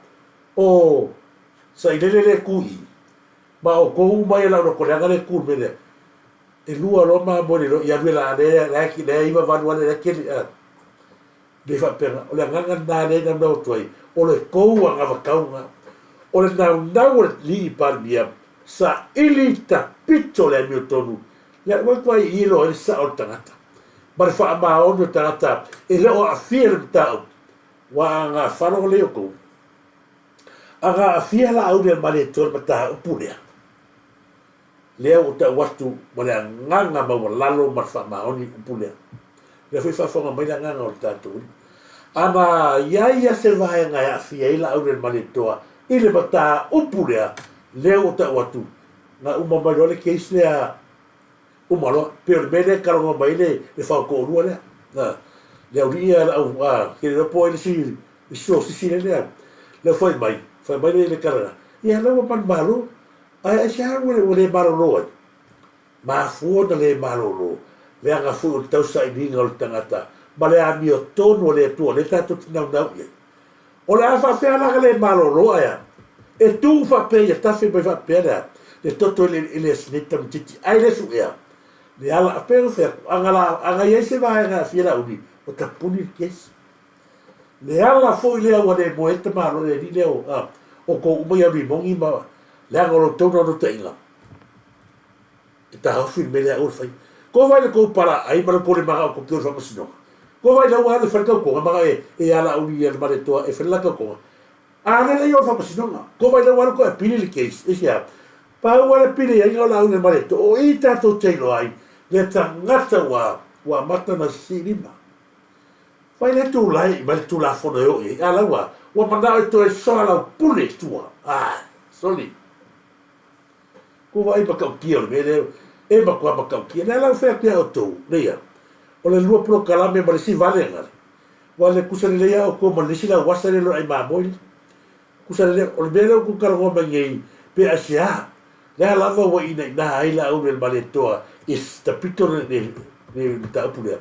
o Sailele le tu i, Ma o kou uma ia lau loko leaga le ku le mea lea. E lua loa mamoe le loa i alu e la lea la ki lea iva valu ale la keli a. Le faapena o le agaga lena lea e naunau atu ai o le kou agavakauga o le naunau o le alii Palemia saili tapito le amiotonu le ua matua i iloa ai le sao o le tagata ma le faamaoni o le tagata e le o aafia i le mataupu ua agafalo lea i outou. A na aafia Laauli a le Malietoa i le mataupu lea, lea ua tau atu ma le agaga maualalo ma le faamaoni le upu lea. O lea foi e faafofoga mai le agaga o le tatou Alii. A na i ai lava se vaega e aafia ai Laauli a le Malietoa i le mataupu lea, lea ua tau atu, na uma mai loa le case lea uma loa. Pei o le mea lea e talanoa mai ai le, le faotoolua lea. Na, le aualii ia le au, a, ke le iloa po o ai le isi, le isi sosisi lea lea. Lea fai mai, fai mai le, le tala la, ia lea ua manumalo, ae aisea ua, ua le malolo ai? Mafua ona le malolo, leaga foi o le tausailiga o le tagata ma le amiotonu a le Atua lea tatou te naunau i ai. O le a faapefea la ka le malolo ae a? E tu faapea ia tafe mai faapea le a? Le toto i le i le snake tamaitiiti ae le suea le ala a pei ona fai atu a na la a na i ai se vaega e aafia Laauli ua tapuni le kesi. Le ala foi lea ua le moe ai le tamaloa le alii lea o a o tou uma ia Rimoni ma leaga o lo outou naunautaiga e taofi le mea lea aua le faia. Ko vai le kou palaai ma le kou le manao koke o le faamasinoga. Ko vai lau alu e fai le tautoga manao e e ia Laauli ia le Malietoa e fai le la tautoga. A lele ia o le faamasinoga. Ko vai lau alu ko e pili le case. E sia. Pau a le pili ai o Laauli le Malietoa. O i tatou te iloa ai le tagata ua ua amata ona sisii lima. Fai le tulai mai le Tulafono e oo i ai. A lau a ua manao e toe soalaupule i tua. Ah, soli. Ko vaai matautia o le mea lea e matua matautia. Lea la ua fai atu ia outou, leia, o le lua polokalame ma le isi valega le, ua le tusa lelei a outou ma le isi lauasa lea e ai mamoe le. Tusa lelei, o le mea lea ua outou talanoa mai nei, pe aisea, lea lava ua inaina ai la auli a le Malietoa i tapito le, le, le mataupu lea.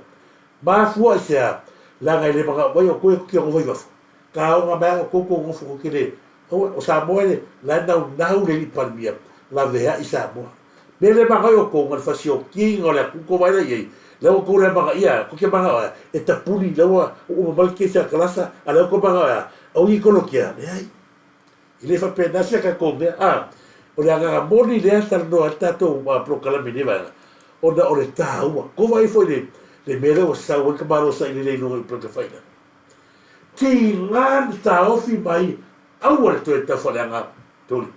Mafua aisea, leaga e le manao mai outou e te nofo i fafo. Taoga mai a outou tou nofo tou te le Aua, o Samoa e la e naunau le alii Palemia laveai Samoa. Mea le manao i outou na le fasiokiga o le atunuu tou vaai la i ai, lea ua outou le amanaia, tou te manao e e tapuni lea ua uma mai le kesi a Kalasa, a lea ua tou manao e a? Au i Kolokia? Leai. E le faapena se tatou mea. A, o le agaga moni lea e talanoa ai le tatou polokalame i lenei vaega, ona o le taua. Tou vaai foi i le mea lea ua sau ai le tamaloa sailele i luga i Upegatafailagi. Tiga na taofi mai aua le toe taufaaleaga tuli.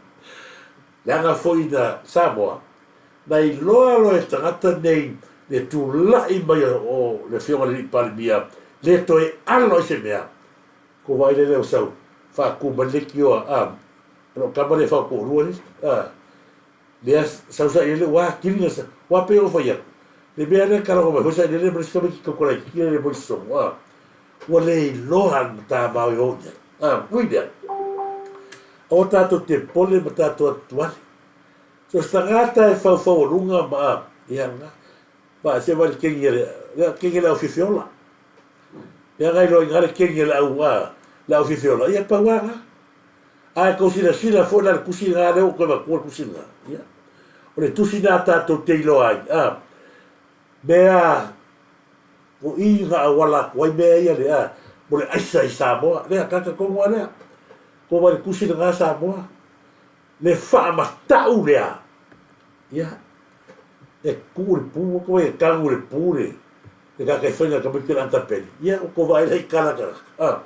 Leaga foi na Samoa, na iloa loa e tagata nei le tulai mai o le Afioga i le Alii Palemia le toe alo ai se mea. Ko vaai lele o sau faatu mai le leitioa a o lou tama lea e faaotoolua le a lea sau sailele ua kili na sa ua pei o fai atu le mea lea kalago mai foi sailele ma le isi tamaiti tautala itiiti lea le moi sosogo a ua le iloa le matavao e o i ai a ui lea aua tatou te pole ma tatou atuale so se tagata e faufaualuga ma a ia na ma se vai le kengi a le kengi a le au fiafiola Mea ngai loa i le kengi a le au a le au fiafiola ia pau a na. Ae kou silasila foi la le tusi lena lea ua ou toe avatua le tusi lena. Ia. O le tusi lena tatou te iloa ai, a, mea o i na auala atu ai mea ia le a, mo le aisa i Samoa. Lea, tata tonu lava lea. Kou vaai i le tusi lena Samoa. Le faamatau lea, ia, e tuu le pu, ua e tanu le pu le, le tatai faiga tamaiti o le Antapeli, ia, ua tou vaai la i tala a tagata, a.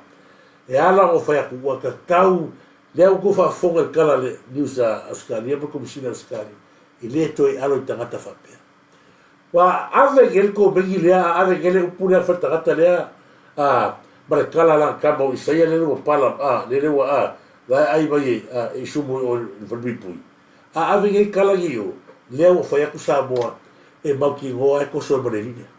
E ala ona fai atu, ua tatau, lea ua tou faafofoga i le tala a le news a Ausetalia ma le Komesina a Ausetalia, e le toe alo i tagata faapea. Ua ave i ai le komeni lea, a ave i ai le upu lea fai le tagata lea, a, ma le tala a lana tama o Isaia lele ua pala, a, lele ua, a, la e ai mai e, a, e isumu i o i le falepuipui. A ave i ai tala nei i o, lea ua fai atu Samoa e mautinoa ai toso e ma le alii lea.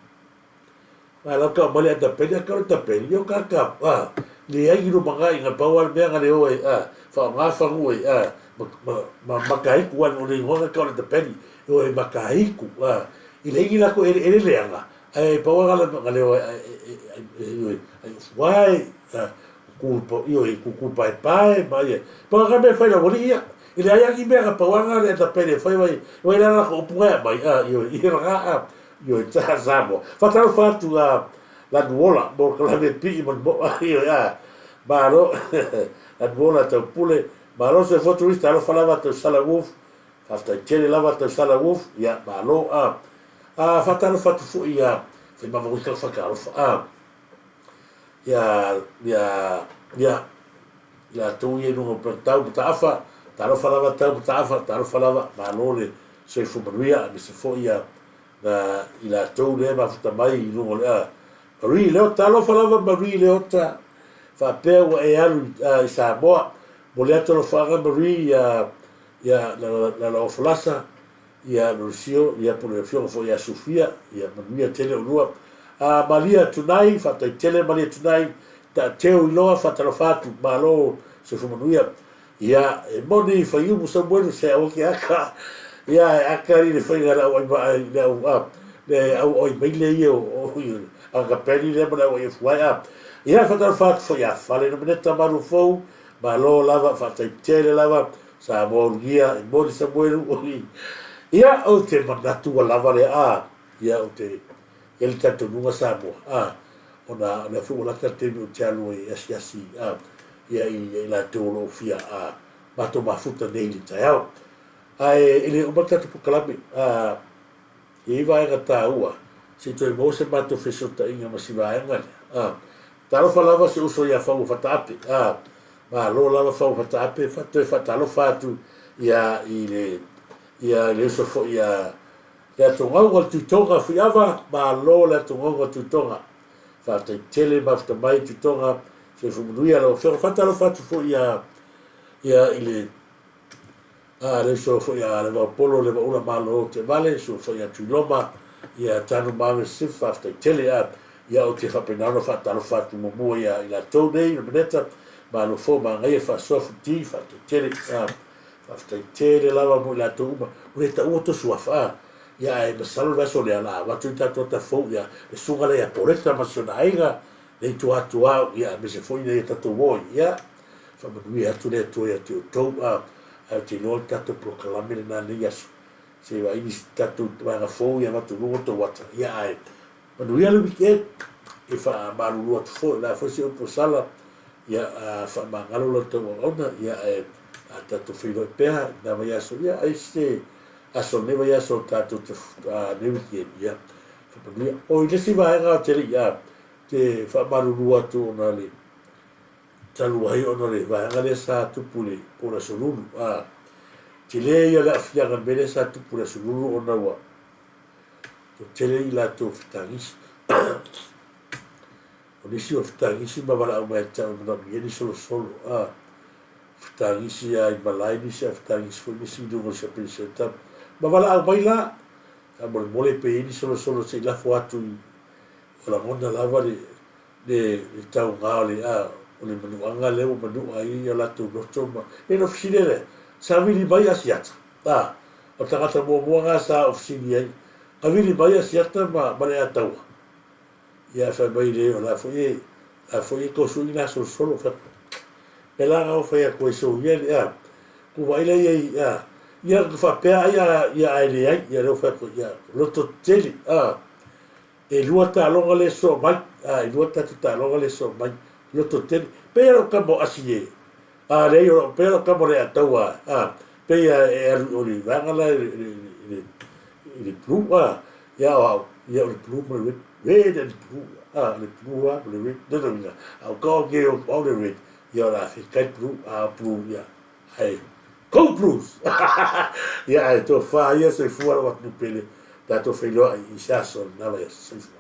A lau tau mai le Atapeli, a tau le Atapeli, io ka ka, a, leai ni lumanaʻi, na pau lava le mea na le o e, a, faaaoga fanua e, a, ma, ma, ma Mataitu, a o le igoa na tau o le Atapeli, e o e Mataitu, a, i leai ni latou eleele leaga, ae pau lava na, na le o e, e, e, e, e, e, ai ufuae, a, kū, ioe, kūkū paepae, ma ia, pau lava na mea e fai lau alii ia, e leai lava ni mea na pau lava na le Atapeli e fai, vai, vai la latou upu na e aumai, a, ioe, ia lena, a, Ioe, ta Samoa. Faatalofa atu a Lanuola mo ka lave pii ma le moa. Ioe, a malo. Lanuola Taupule, malo soifua turista, alofa lava Tausala Wolf. Faafetai tele lava Tausala Wolf. Ia, malo. A, a faatalofa atu foi ia Faimavaui ka whakaalofa. A, ia, ia, ia, latou ia i luga o tau mataafa, talofa lava tau mataafa, talofa lava, malo le soifua manuia, aemaise foi ia na i latou lea e mafuta mai i luga o le a Marie Leota, alofa lava Marie Leota, faapea ua e alu i Samoa, momoli atu alofaaga Marie ia ia Lalaofolasa, ia Lorisio, ia po o le afioga foi ia Sufia, ia manuia tele olua. A Malia Tunai, faafetai tele Malia Tunai, Taateu Iloa, faatalofa atu, malo soifua manuia. Ia, e moni Faiumu Samuelu se aua ke aka, ia e aka i le faiga le au ai ma le au a le au oi mai le ia o a ka peni le ma le au ai fuai a. Ia faatalofa atu foi ia Fale Nomeneta Malufou, malo lava, faafetai tele lava. Samoa Ulugia, e moni Samuelu, oi. Ia, ou te manatu ua lava lea, a, ia, ou te, i ai le talitonuga Samoa, a, ona o lea foi ua lata le taimi ou te alu ai e asiasi, a, ia, i, i latou o lo o fia, a, matou mafuta nei i le taeao. Ae, e le uma le tatou polokalame, a, e i ai vaega taua, se i toe maua se matou fesootaiga ma si vaega lea, a. Talofa lava si uso ia Faua Fataape, a, Malo lava Faua Fataape, toe faatalofa atu ia i le, ia i le uso foi ia Leatogauga le Tuitoga Fuiava, malo Leatogauga Tuitoga, faafetai tele mafuta mai Tuitoga, soifua manuia lau afioga. Faatalofa atu foi ia, ia i le, A le uso foi a Levaopolo Levaula Malo Teavale, uso foi a Tuiloma, ia Tanu Maave Sif, faafetai tele a ia ou te faapena ona faatalofa atu muamua ia i latou nei le Maneta, Malo fou manaia faasoa futi, faafetai tele a faafetai tele lava mo i latou uma. Ua le taua to suafa a ia ae masalo le vaiaso lea la avatu i tatou ata fou ia le susuga lea ia Poleta ma si ona aiga le i tua atu au ia aemaise foi ia tatou oi ia Faamanuia atu le Atua ia te outou, a, ae ou te iloa le tatou polokalame lena nei aso, se i vaai nisi tatou vaega fou ia avatu i luga o tou ata, ia ae manuia le weekend, e faamalulu atu foi, o le a foi se upu a sala, ia a, faamagalo la outou auauna, ia ae a tatou feiloai pea i lena vaiaso, ia ai se aso o lenei vaiaso tatou te, a, lenei weekend, ia faamanuia. O i le isi vaega ou te le i, a, te faamalulu atu ona le. Talu ai ona o le vaega lea sa tupu i le po o le Aso Lulu, a, tele ia o le aafiaga i le mea lea sa tupu i le Aso Lulu ona ua toatele i latou fetagisi. O nisi o fetagisi ma valaau mai ia te au e manaomia ni solosolo, a, fetagisi lava i malae nisi ae fetagisi foi nisi i luga o le shopping centre ma valaau mai la, faamolemole pe i ai ni solosolo se i lafo atu i, ua lagona lava le le tauga o le a o le manuaga lea ua manua ai o latou loto ma e no fesili lea sa vili mai Asiata a o le tagata muamua na sa ou fesili ai na vili mai Asiata ma ma le Ataua ia fai mai le o la foi e la foi e tosu ina solosolo fai atu me la na fai atu ai so ia le a ku vai la ia ia ia faapea ai a ia ai le ai ia leo fai atu ia loto tele a E lua taaloga le soo mai, a, e lua tatou taaloga le soo mai, loto tele. Pei a lou tama o Asi e, a, leai, o, pei a lou tama o Leataua, a, pei a e alu i o le vaega la i le, i le, i le blue, a, ia o au, ia o le blue ma le red, red and blue, a, o le blue a ma le red, lona uiga, a o ka o ke o au le red, ia o le a fekai blue, a, blue, ia, ae, go blues! Ia, ae tofa ia, soifua lou atunuu pele, tatou feiloai i se aso o lena vaiaso. Soifua.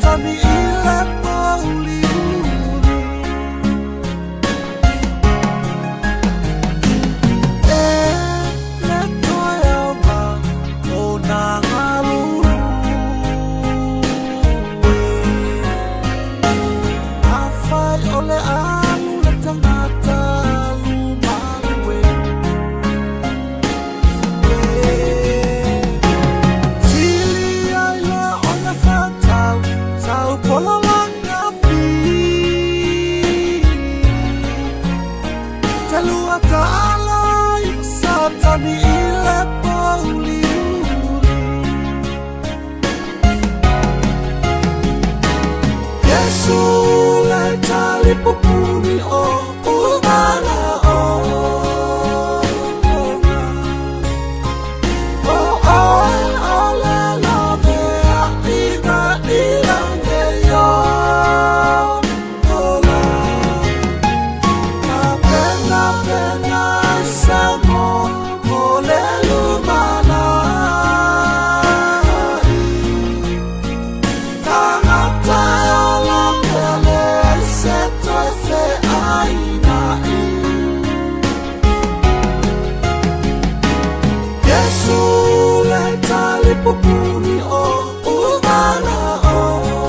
Satani i le pouliuli. E le toe aoga o nā galulue. Afai o le alu le tagata alu malue. Sili ai loa ona whātau, sau pololanga pi. Te lua ta'ala i Satani i le pouliuli. Iesu le talipupuni o umana ona. O oe o le laveaiga i lagi e ola. Tapenapena ai Samoa mo le lumanai. Tagata e ola pea leai se toe feaina'i. Iesu le talipupuni o umana ona.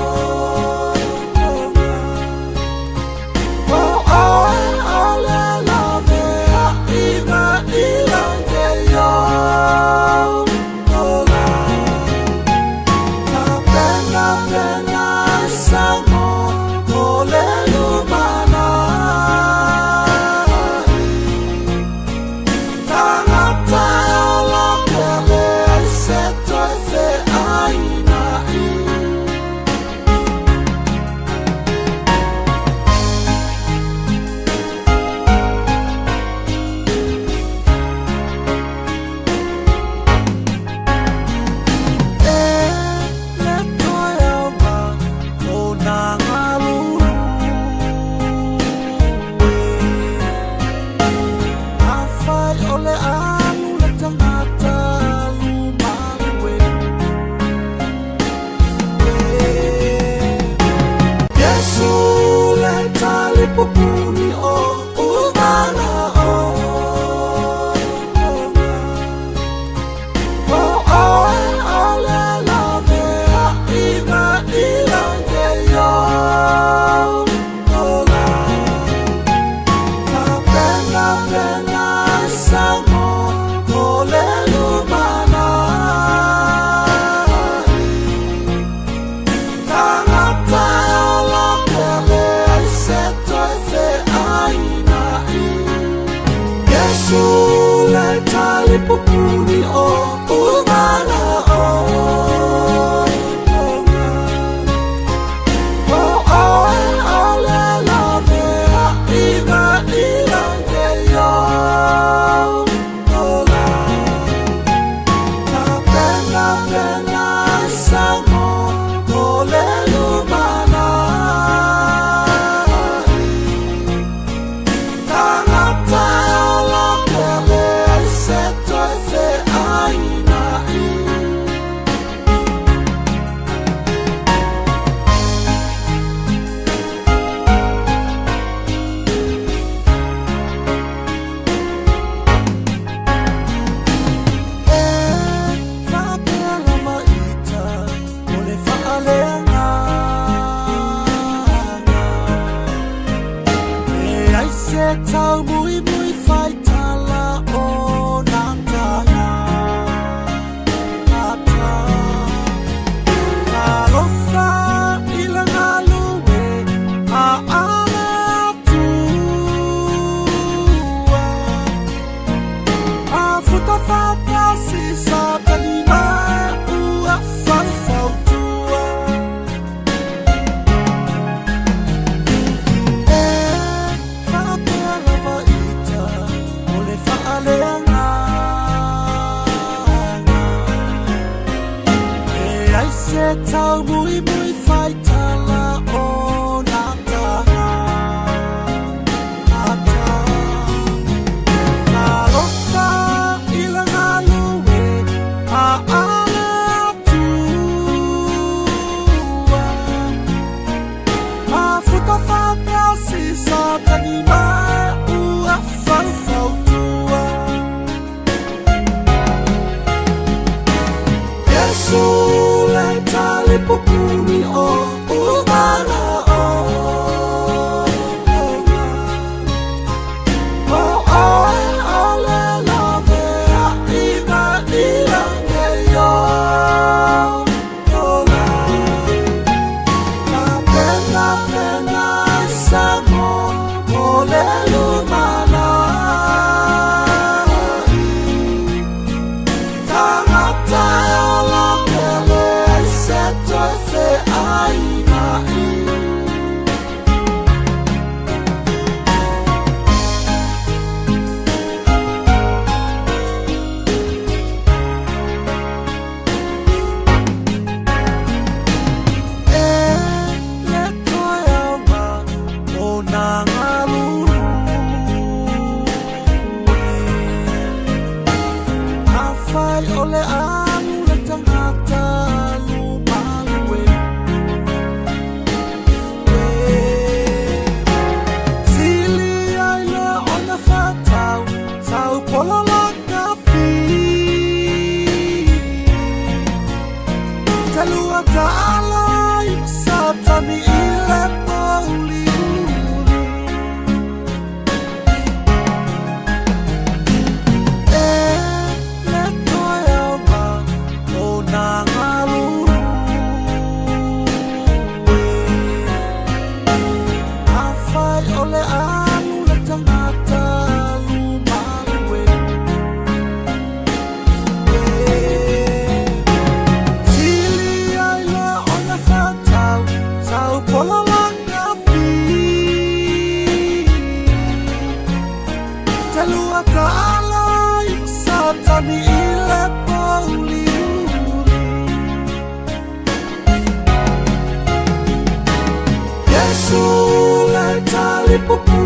O oe o le laveaiga i lagi e ola. Tapenapena ai Samoa mo le lumanai. Tagata e ola pea leai se toe feaina'i. E le toe aoga o nā galulue. Afai o le alu le tagata alu malue. Iesu le talipupuni o umana ona. O oe o le laveaiga i lagi e ola. Tapenapena ai Samoa mo le lumanai. Tagata e ola pea leai se toe feaina'i. Iesu le talipupuni o umana ona. O oe o le laveaiga i lagi e ola. Tapenapena ai Samoa mo le lumanai. Tagata e ola pea leai se toe feaina'i. E faapea lava ita o le faaleagaga. Leai se taumuimui faitala o nā tagata. Talofa i le galue a le Atua. Afuta faatasi Satani ma ua faufautua. E faapea lava ita o le faaleagaga. Leai se taumuimui faitala o nā tagata. Talofa i le galue a le Atua. muli o umana o O oe o le lawe a i mai langi o Ola Pena pena sa mo o le lumana Tangata e ola pele ai se toe fe aina i. E le toe aoga o nā galulue. Afai o le alu le tagata alu malue. Sili ai le ona whatau, tau pola la kapi. Te lua ta'ala i satani i le mauli uli. E le toe aoga o nā galulue. Afai o le alu le tagata alu malue. Sili ai le ona whatau, tau pola la kapi. Te lua ta'ala i satani i le mauli uli. Yesu le tali pupu.